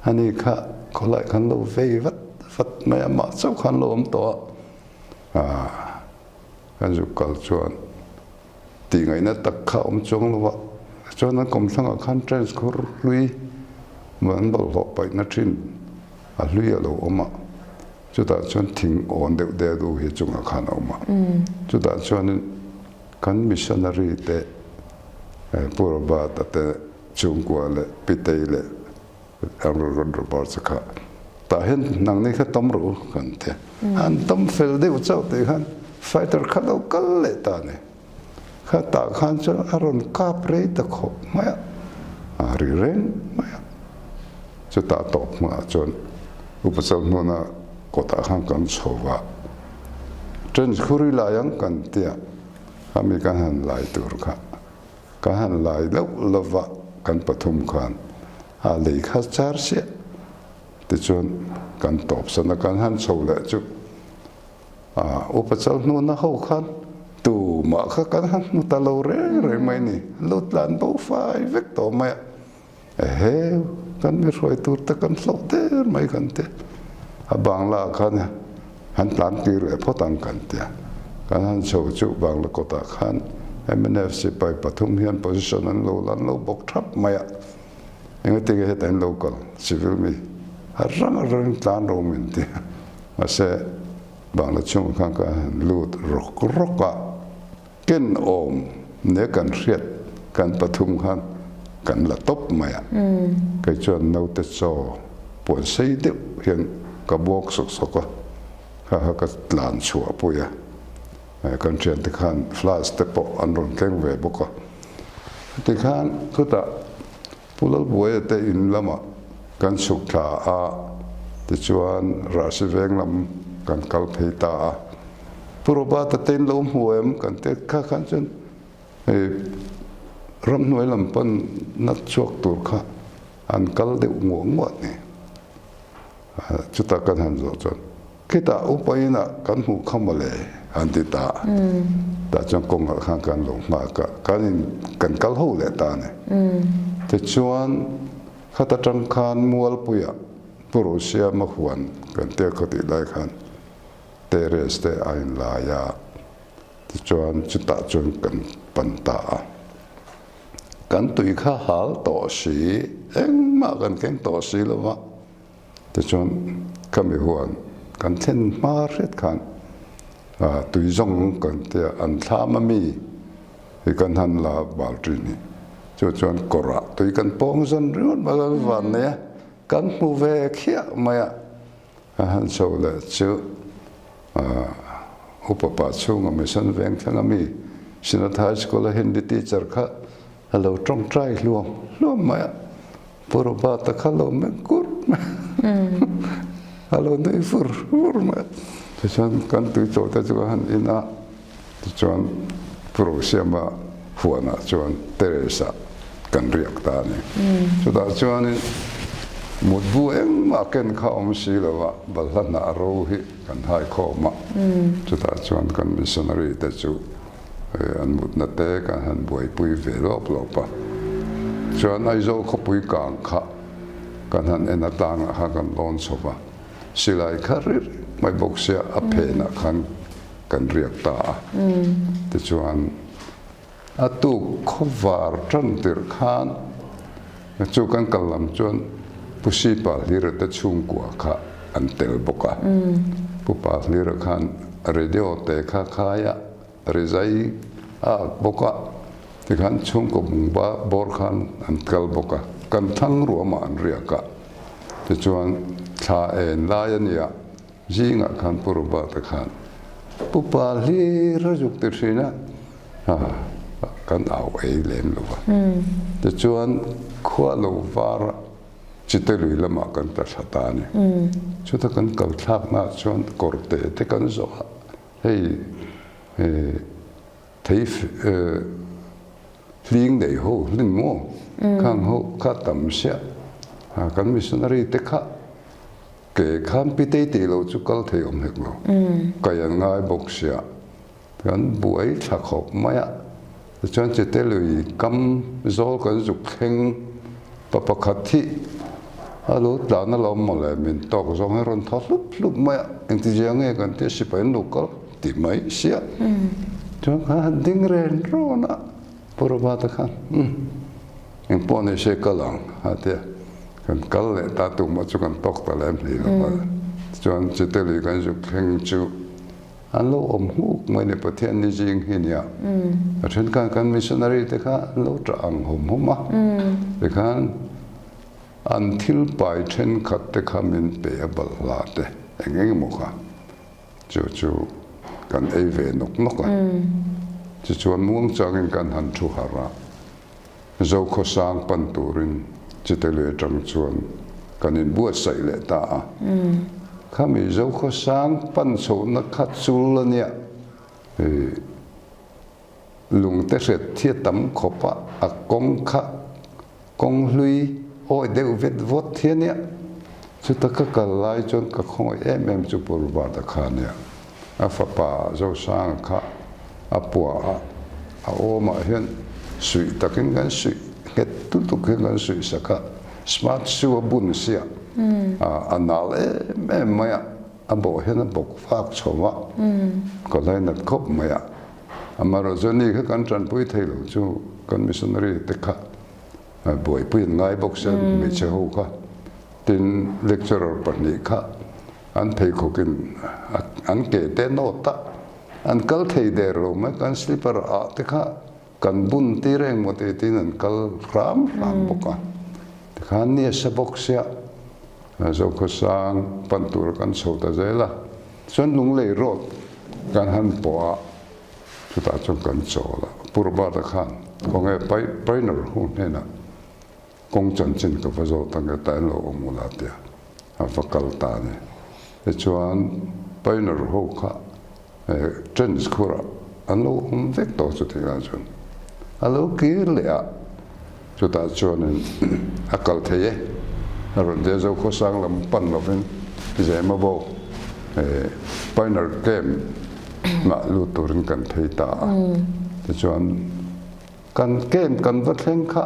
Ani kha khawlai khan lo vei vat vat mai a, mah chauh khan lo awm tawh a. Kan zuk kal chuan Tih ngaihna tak kha awm chuang lo a, chuan an kawmthlangah khan trench khur hlui an bawlhhlawh paihna thin a hlui a lo awm a, chutah chuan thing awn deuh deuh deuh hi chungah khan a awm a, chutah chuanin kan missionary te Pu Robert-a te chhungkua leh Pitei leh Ang Robert chu kha tah hian nangni kha tam rawh u kan ti a, an tam fel deuh chauh tih khan fighter kha lo kal leh ta a ni. Kha tah khan chuan a rawn kap rei ta khawp mai a, a ri reng mai a. Chutah tawp hmunah chuan Upa Chalhmuna kawtah khan kan chho va, Trench khuri lai ang kan ti a, khami kan han lai tur kha. Ka han lai loh lova kan pathum khan a lei kha char siah tichuan kan tawp sana kan han chho leh chu a upa chal hnuna ho khan tumah kha kan han hmu ta lo reng reng mai ni an lo tlan bo fai vek tawh mai a. Ehe, kan mi hruai tur te kan hlauh der mai kan ti a, a Bangla ah khan han tlan tir leh phawt ang kan ti a, kan han chho chu Bangla kawtah khan mnf sipai pathum hian position an lo la an lo bawk thap mai a, engati nge hetah in lo kal civil mi a rang a rang in tlan ro min ti a, mahse Bangla chhungah khan kan han lut rawk rawk a. Ken awm ne kan hriat kan pathum khan kan la tawp mai a, kei chuan naute chaw puan sei deuh hian ka buak sawk sawk a, kha kha ka tlan chhuah pui a, kan thiante khan flask te pawh an rawn keng ve bawk a, tikhan chutah Pu Lalbuaia te in lamah kan chhuk thla a, tichuan Rahsi veng lam kan kal phei ta a. Pu Robert-a te in lo hmu em? Kan ti kha khan chuan hei ramhnuai lam pan na chhuak tur kha an kal deuh nguah nguah ni. Chutah kan han zawh chuan. Khitah upa inah kan hmuh kha mawle an ti ta. Tah chuan kawngah khan kan lo nghak a, kan in kan kal ho leh ta a ni. Tichuan khat atang khan Mualpuiah Pu Rosiama huan kan tia khaw tih lai khan terrace te a inlai a, tichuan chutah chuan kan pan ta a. Kan tui kha hal tawh si, engmah kan keng tawh si lo va. Tichuan khami huan kan thlen hma hret khan tui zawng kan tia an thlam a mi hi kan han la bal thin hi. Chu chuan kawrah tui kan pawng zawn ringawt mai a, van nei a, kan hmu ve khiah mai a. A han chho leh chu Upa pa chhunga mission veng thleng a mi Synod High School a Hindi teacher kha a lo tawngtai hluam hluam mai a, Pu Robert-a kha lo meng kur mai a, a lo nui vur vur mai a. Tichuan kan tui chaw te chu a han in a, Tichuan Pu Rosiama huanah chuan terrace-ah kan riak ta a ni. Chutah chuanin mutbu engmah ken kha awm si lo a, balhla hnah ro hi kan hai khawm a. Chutah chuan kan missionary te chu an mutna te kan han buaipui ve lawp lawp a. Chuan Aizawl khawpui kang kha kan han en atangah khan kan lawn chho va, silai kha ri reng mai bawk sia a phenah khan kan riak ta a. Tichuan, a tuk khawvar tan tirh khan chu kan kal lam chuan Pu Sipa Hlira te chhungkua kha an tel bawk a. Pu Pa Hlira khan radio te kha khai a, rizai a ak bawk a. Tikhan chhungkaw bungba bawr khan an kal bawk a, kan thlang ruamah an riak a. Tichuan, thla en lai a nia. Zingah khan Pu Robert-a khan Pu Pa hlir a zuk ti thin a, kan au ei lem lo va. Tichuan khua lo var Chite lui lamah kan ta thla ta a ni. Chuta kan kal thlaknaah chuan kawrte te kan zawh a, hei thei hling nei ho hlim maw khang ho kha tam siah kan missionary te kha Ke khan pi tei tih loh chu kal thei awm hek lo. Kai an ngai bawk sia. Kan buai thla khawp mai a. Tichuan Chite lui kam zawl kan zuk thleng pa pakhat hi a lo tlan alawm mawle min tawk zawng hi a rawn thaw hlup hlup mai a. Engtizia nge kan tia sipai an lo kal ti mai sia. Chuan khan han ding ren rawn a Pu Robert-a khan umm. Eng pawh ni se kal ang a ti a, kan kal leh ta tumah chu kan tawk ta lem hlei lo a, chuan Chiteli kan zuk thleng chu an lo awm hmuk mai ni Pathian ni zing hi nia, a then khan kan missionary te kha an lo tah ang hawm hawm a, tikhan an thil pai thenkhat te kha min pe a balhla te eng eng emaw kha chu chu kan ei ve nawk nawk a, tichuan muangchangin kan han thu harh a. Zokhawsang pan turin Chiteli atang chuan kan inbuatsaih leh ta a. Khami Zokhawsang pan chhohna kha chul a nia. Lungte hret hi a tam khawp a, a kawng kha kawng hlui awi deuh vet vawt hi a nia. Chuta ka kal lai chuan ka khawngaih em em chu Purvata kha a nia. A fapa Zosanga kha a pua a, a awmah hian suih takin kan suih nghet lutuk hian kan suih sak a, smart shoe a bun sia, a nal em em mai a, a bawh hian a bawk fak chho a, ka lainat khawp mai a. Amaherawhchu ni kha kan tanpui thei lo chu kan missionary te kha buaipui an ngai bawk sia hmeichhe ho kha, tin lecturer pahnih kha An pheikhawkin an ke te nawt a, an kal thei der lo mai, kan slipper ah te kha kan bun tir engmaw tih tiin an kal hram hram bawk a. Tikhan ni a sa bawk sia, Zokhawsang pan tur kan chho ta zel a, chuan Lunglei road kan han pawh a, chutah chuan kan chawl a, Pu Robert-a khan khawnge Pioneer ho hnenah Kawng chanchin ka va zawt ang e ta en lo awm ula tia a va kal ta a ni. Tichuan pioneer ho kha trench khurah an lo awm vek tawh chu tihah chuan a lo kir leh a, chutah chuanin a kal thei e. A rawn tia Zokhawsang lam pan lovin Zemabawk. Pioneer Camp ah lut turin kan phei ta a. Tichuan kan camp kan va thleng kha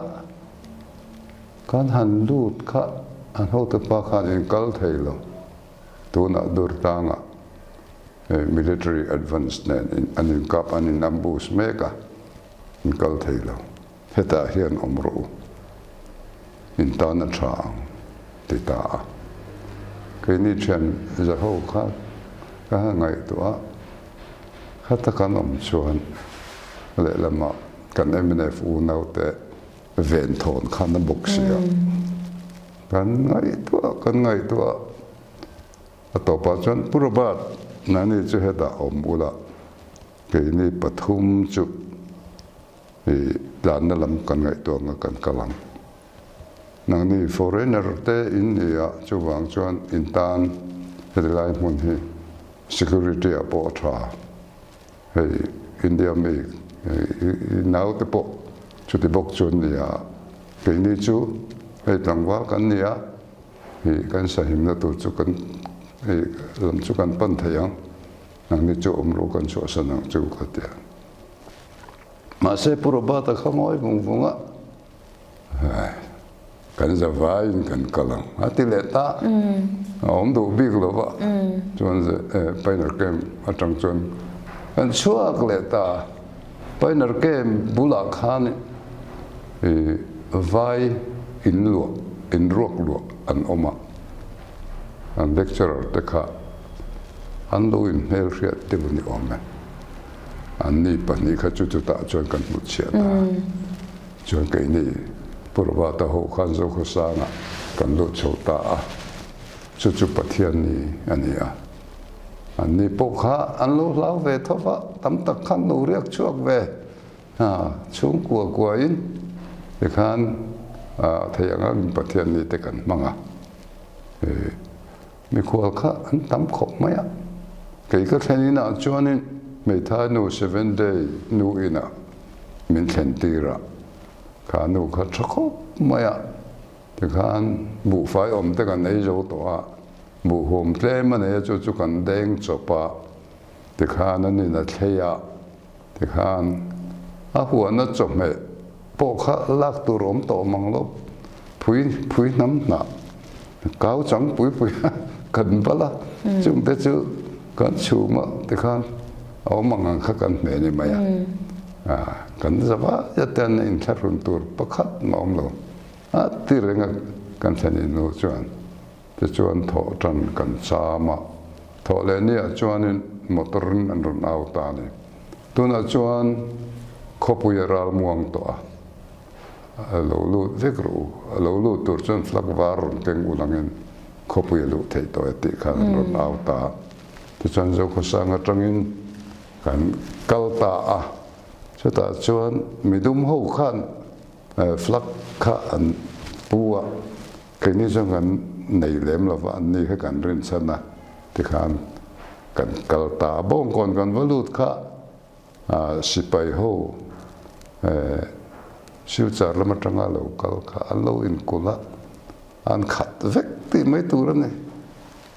kan han lut kha an hotupa khan in kal thei lo tunah Durtlangah military advance nen an inkap an in ambush mek a in kal thei lo. Hetah hian awm rawh u, in tan a tha ang, ti ta a. Keini thian zaho kha ka han ngaihtuah a, khata kan awm chuan lehlamah kan mnf unaute venthawn khan a bawk si a. Kan ngaihtuah kan ngaihtuah a tawpah chuan Pu Robert, nani chu hetah awm ula, keini pathum chu I tlanna lam kan ngaihtuah anga kan kal ang. Nangni foreigner te in ni a, chuvang chuan in tan heti lai hmun hi security ah pawh a tha. Hei India mi i nau te pawh chuti bawk chu an ni a, keini chu hei tlangval kan ni a, i kan sahimna tur chu kan hei lam chu kan pan thei ang, nangni chu awm rawh kan chhuahsan ang chu ka ti a. Mahse Pu Robert-a kha ngawi vung vung a, Kan zavaiin kan kal ang a ti leh ta. A awm duh bik lo va, chuan Pioneer Camp atang chuan kan chhuak leh ta. Pioneer Camp bulah khan vai in luah, in ruak luah an awm a, an lecturer te kha an lo inhmelhriat deuh a ni awm e. Anni pahnih kha chu chutah chuan kan hmu chhiah ta. Chuan keini Purvata ho khan Zokhawsangah kan lut chho ta a, chu chu Pathian ni a ni a. Anni pawh kha an lo hlau ve tho va, tam tak khan lo riak chhuak ve chhungkua kuain tikhan thei ang angin Pathian ni te kan hmang a. Mikhual kha an tam khawp mai a, kei ka thlen inah chuanin hmeithai nu Seven Day nu inah min thlen tir a, kha nu kha tha khawp mai a, tikhan buhfai awm te kan ei zo tawh a, buhhum tlem a nei a chu chu kan deng chawp a, tikhan an in a thlei a, Tikhan a huana chawhmeh pawh kha lak tur awm tawh mang lo, phui phui hnam hnah kau chang pui pui a kan bal a, chungte chu kan chhum a tikhan a awm ang ang kha kan hmeh ni mai a, kan zava zet hian inthlahrun tur pakhat mah awm lo a ti reng a kan thlen innu chuan. Tichuan thawh tan kan cham a, thawh leh ni ah chuanin motor in an rawn au ta a ni. Tunah chuan khawpui a ral muang tawh a, a lo lut vek rawh u, a lo lut tur chuan flag var rawn keng ul angin khawpui a luh theih tawh e tih khan an rawn au ta a. Tichuan Zokhawsang atangin kan kal ta a, chutah chuan midum ho khan flag kha an pu a, Keini chuan kan nei lem lo va, anni kha kan rinchhan a, tikhan kan kal ta a. Bawngkawn kan va lut kha sipai ho Silchar lam atanga lo kal kha an lo inkulh a, an khat vek tih mai tur a ni.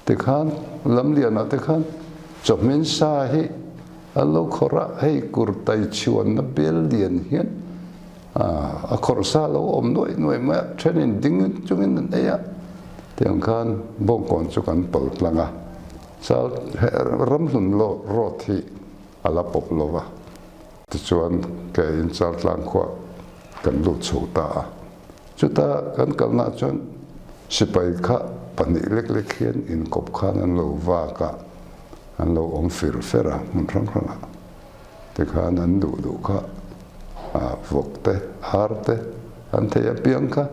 Tikhan lamlianah te khan chawhmin sa hi an lo khawrh a, hei kurtai chhuanna bel lian hian a khawrh sa lo awm nuaih nuaih mai a, thenin ding chungin an ei a, tiang khan bawngkawn chu kan pal tlang a, chal ramhlun road hi a la pawp lo va, tichuan ke in Chaltlang khuah kan lut chho ta a. Chuta kan kalnaah chuan sipai kha pahnih lek lek hian inkawp khan an lo vak a, an lo awm fir fer a hmun hrang hrangah. Tikhan an duh duh kha vawk te, ar te an thei apiang kha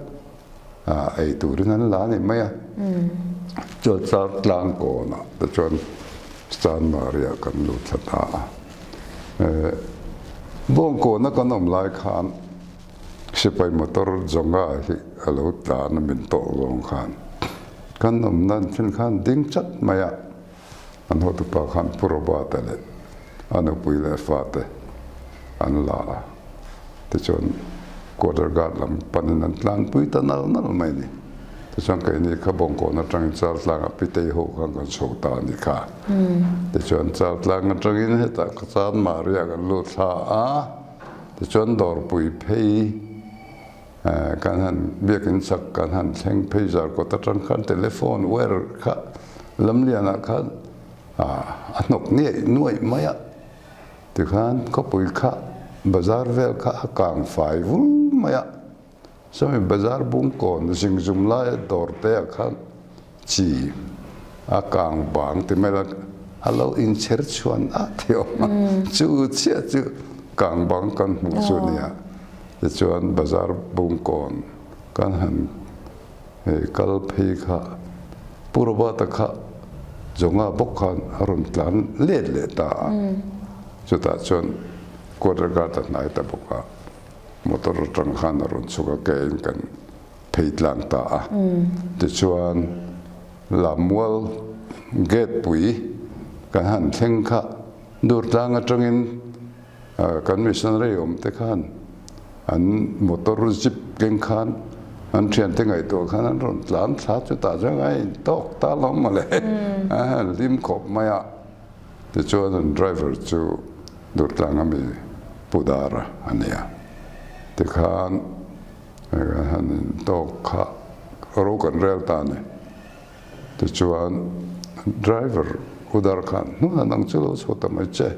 ei turin an la a ni mai a. Chuan char tlang kawnah te chuan Chanmari ah kan lut thla ta a. Bawngkawna kan awm lai khan Sipai motor zawnga hi a lo tlan a min tawh zawng khan kan awm nan thin khan ding chat mai a, an hotupa khan Pu Robert-a leh a nupui leh fate an la a, tichuan quarter guard lam panin an tlanpui ta nal nal mai a ni. Tichuan keini kha Bawngkawn atangin Chaltlangah Pitei ho khan kan chho ta a ni kha. Tichuan Chaltlang atangin hetah Chanmariah kan lut thla a, tichuan Dawrpui phei kan han biakin chak kan han thleng phei Zarkawt atang khan telephone wire kha Lamlianah khan a hnawk niaih nuaih mai a. Tikhan khawpui kha bazar vel kha a kang fai vul mai a, sawmi bazar bungkawn zingzum laia dawr te ah khan chi a kang bang ti mai la a lo inchher chhuan a ti awm a, chu chiah chu kang bang kan hmuh chu a nia. Tichuan bazar bungkawn kan han Hei kal phei kha Pu Robert-a kha Zawnga bawk khan a rawn tlan let leh ta a, chutah chuan quarter guard a hnai ta bawk a, motor atang khan a rawn chhuk a, kein kan phei tlang ta a. Tichuan Lammual gate pui kan han thleng kha Durtlang atangin Kan missionary awm te khan an motor jeep keng khan an thiante ngaihtuah khan an rawn tlan thla chutah chuan a intawk ta lo mawle a hlim khawp mai a. Tichuan an driver chu Durtlang ami Pu Dara a ni a. Tikhan kan han intawk kha ro kan rel ta a ni. Tichuan driver Pu Dara khan hnunah nang chu lo chhuah ta mai che.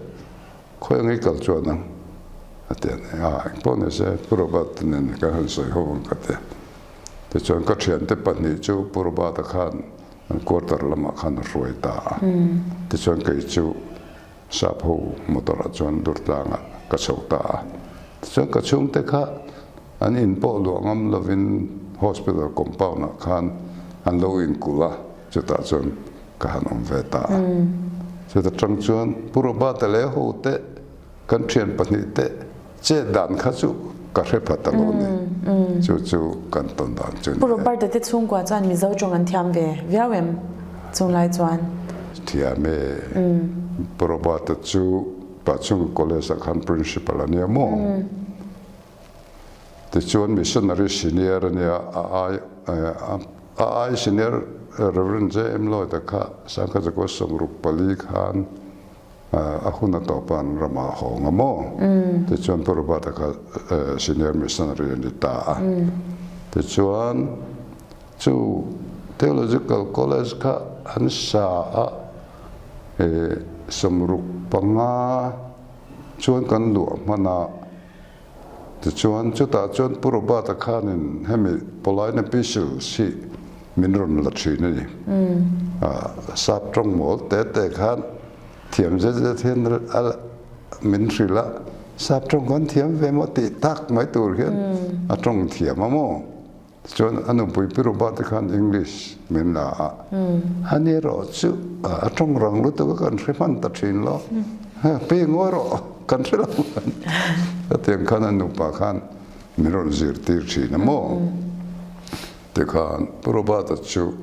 Khawi ang i kal chuan ang a ti a ni. A, engpawh ni se Pu Robert nen kan han sawi ho ang ka ti a. Tichuan ka thiante pahnih chu Pu Robert-a khan an quarter lamah khan a hruai ta a. Tichuan kei chu sap ho motor ah chuan Durtlangah ka chho ta a. Tichuan ka chhungte kha an in pawh luah ngam lovin hospital compound ah khan an lo inkulh a, chutah chuan ka han awm ve ta a. Chuta tang chuan Pu Robert-a leh ho te kan thian pahnih te chet dan kha chu ka hre pha ta lo ni. Chu chu kan tawn dan chu ni e. Pu Robert-a te chhungkua chuan Mizo tawng an thiam ve viau em chunglai chuan? Thiam e. Pu Robert-a chu Pachhunga College-ah khan Principal a nia maw? Tichuan Missionary Senior a nia, a ai a ai Senior Reverend JM Lloyd-a kha Sangkhat Zakua 64 khan a hun a tawpa an ramah a hawng a maw? Tichuan Pu Robert-a kha Senior Missionary a ni ta a. Tichuan chu Theological College kha an sa a, 65 chuan kan luah hman a. Tichuan, chutah chuan Pu Robert-a khanin hemi Pauline Epistles hi min rawn la thin a ni. Sap tawng mawl te te khan thiam zet zet hian min hrilh a, sap tawng kan thiam ve maw tih tak mai tur hian a tawng thiam a maw? Chuan a nupui Pi Robert te khan English min la a, ani erawh chu a tawng rang lutuk a kan hre hman ta thin lo, Pi ngawi rawh kan hre lo hetiang khan a nupa khan min rawn zirtir thin a maw? Tikhan Pu Robert-a chu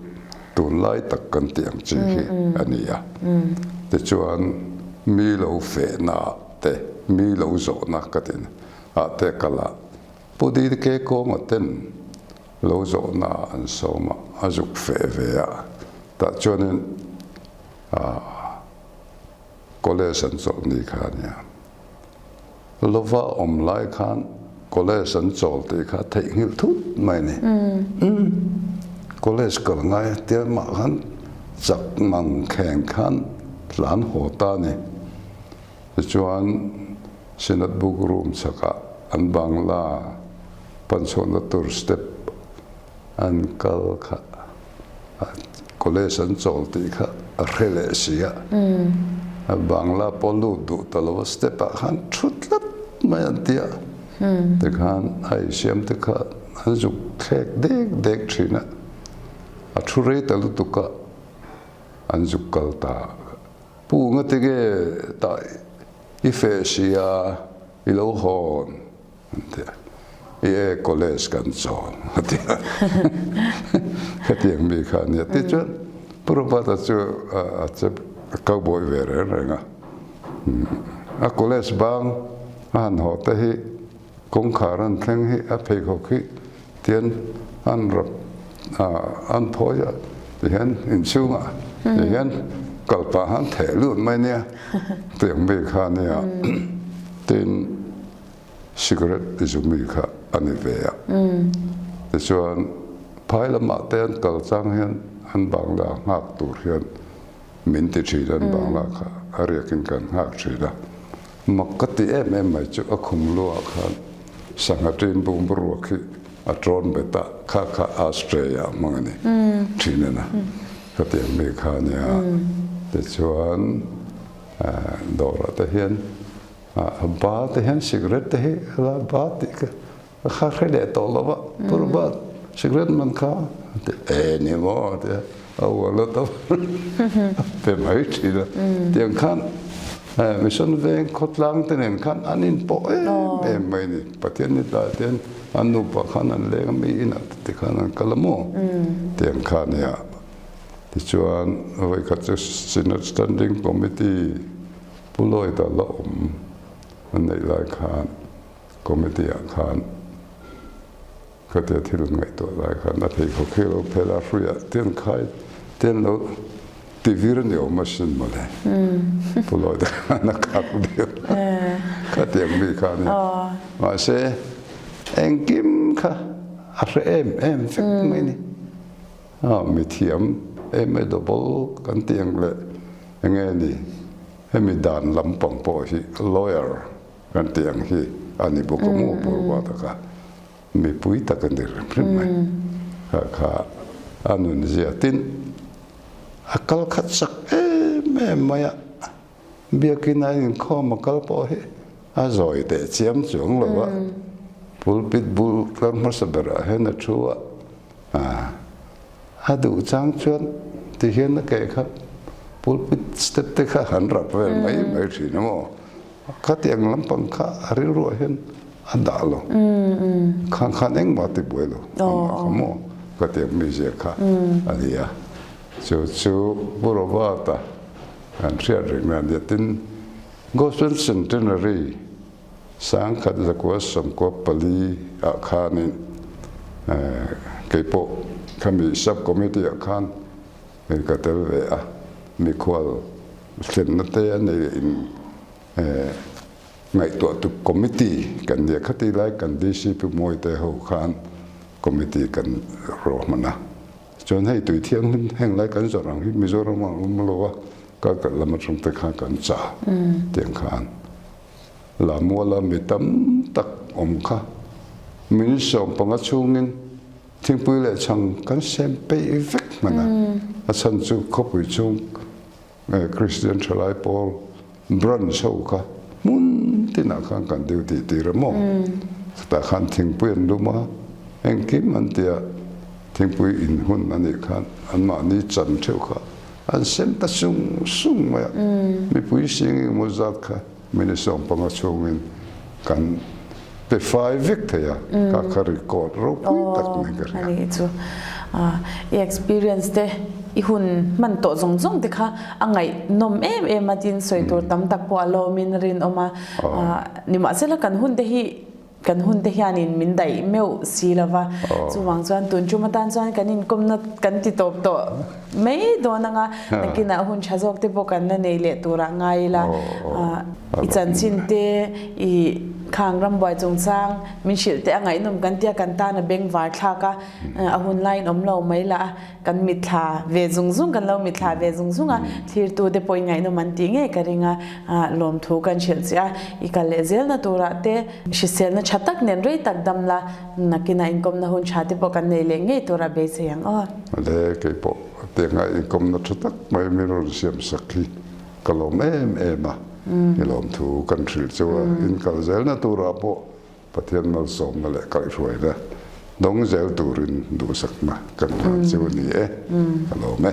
tunlai tak kan tih ang chi hi a ni a, tichuan mi lo fehna te, mi lo zawhna ka ti ah te kal a, Pu Dike kawnga ten lo zawhna an sawm a, a zuk feh ve a, tah chuanin college an chawlh ni kha a nia. Lova awm lai khan college an chawl tih kha theihnghilh thut mai a ni. College kal ngai a tia mah khan chak mang kheng khan tlan haw ta a ni. Tichuan Synod book room chhakah an bangla panchhuahna tur step an kal kha college an chawl tih kha a hre leh si a, a bangla pawh lut duh ta lo a step ah khan thu tlat mai an ti a, tikhan a insiam te kha an zuk thlek dek dek thin a, a thu rei ta lutuk a an zuk kal ta. Pu ngatinge tah i feh sia i lo hawn an ti a, i e college kan chawn a ti a, khatiang mi kha a nia. Tichuan Pu Robert-a chu a che cowboy ve reng reng a, a college bang a han haw te hi kawngkhar an thleng hi a pheikhawk hi tian an rap. An phawi a tihian inchhungah tihian kal pah han theh lut mai nia tiang mi kha nia tin cigarette zu mi kha a ni ve a tichuan phai lamah te an kal chang hian an bangla nghak tur hian min ti thin an bangla kha a riakin kan nghak thin a mak ka ti em em mai chu a khum luah khan sangha tin bungburuak hi A ṭawn bet a, kha kha ashtray ah hmang a ni ṭhin a na. Ka ti ang mi kha a nia. Tichuan dawrah te hian a ba te hian cigarette te hi a la ba tih ka kha hre leh tawh lo va, pur ba cigarette man kha a ti e ni maw a ti a, a uar lo tawp a pe mai ṭhin a. Tiang khan Mission veng khawtlang te nen khan an inpawh em em mai a ni. Pathian ni tlaiah te hian An nupa khan an leng a, mi inah te ti khan an kal a maw? Tiang kha a nia. Tichuan, vawikhat chu Synod Standing Committee Pu Lloyd-a la awm an neih lai khan Committee ah khan khatia thil ngaihtuah lai khan a pheikhawk hi a lo phel a, hruiah te an khai te an lo ti vir a ni awm asin mawle. Pu Lloyd-a khan a kak deuh khatiang mi kha a nia. Mahse, engkim kha a hre em em vek mai a ni. Mi thiam em mai double kan tih ang leh enge ni hemi dan lampang pawh hi lawyer kan tih ang hi a ni bawk a maw Purwata kha. Mipui tak a ni hrim hrim mai. Kha kha a nun zia tin a kal khat sak em em mai a, biakin a inkhawm a kal pawh hi a zawi teh chiam chuang lo a, pulpit bul tlar hmasa berah hian a thu a, a duh chang chuan ti hian a keh kha pulpit step te kha han rap vel mai mai thin a maw. Khatiang lampang kha a rilruah hian a dah lo. Khang khan engmah ti buai lo. Amah kha maw khatiang mizia kha a ni a. Chu chu Pu Robert-a kan hriat reng na a nia. Tin, Gospel Centenary sangkhat zakua sawmkua pali ah khanin keipawh khami sub committee ah khan ka tel ve a. Mikhual Thlenna te a nei in ngaihtuah tu committee kan nia khati lai kan DC Pu Mawite ho khan committee kan ruahman a. Chuan hei tui thianghlim heng lai kan zawrh ang hi Mizoram ah awm lo a, kal kal lam atang te khan kan chah tiang khan Lamuala mi tam tak awm kha min 15 chhungin thingpui leh chhang kan sem peih vek hman a, a chhan chu khawpui chhung Kristian thalai pawl branch ho kha hmun tinah khan kan duty tir a maw? Chutah khan thingpui an lum a, engkim an ti a, thingpui in hun a nih khan anmahni chan theuh kha an sem ta sung sung mai a, mipui sing engemaw zat kha Minute 15 chhungin kan pe fai vek thei a, ka kha record ropui tak mai ka hria. Aw, ani chu i experience te i hun hman tawh zawng zawng te kha a ngaihnawm em em a tin sawi tur tam tak pawh a lawmin rinawm a, nimahsela kan hun te hi Kan hun te hianin min daih meuh si lo va, chuvang chuan tun tum atan chuan kan inkawmna kan ti tawp tawh mai dawn anga nakinah hun tha zawk te pawh kan la nei leh turah ngai ila. I chanchin te, i khang rambuai chungchang min hrilh te a ngaihnawm kan tia kan tan a bengvar thlak a, a hun laiin awm lo mai lah a. Kan mitthla ve zung zung, kan lo mitthla ve zung zung a, thlirtu te pawhin ngaihnawm an tih ngei ka ring a, lawmthu kan hrilh che a, i kal leh zelna turah te hriselna tha tak nen rei tak dam la, nakinah inkawmna hun tha te pawh kan nei leh ngei turah beisei ang aw. Le keipawh tianga inkawmna tha tak mai min rawn siam sak hi ka lawm em em a, i lawmthu kan hrilh chu a, inkal zelna turah pawh Pathian malsawmna leh kaihhruaina dawng zel turin duhsakna kan hlan chu a ni e, ka lawm e.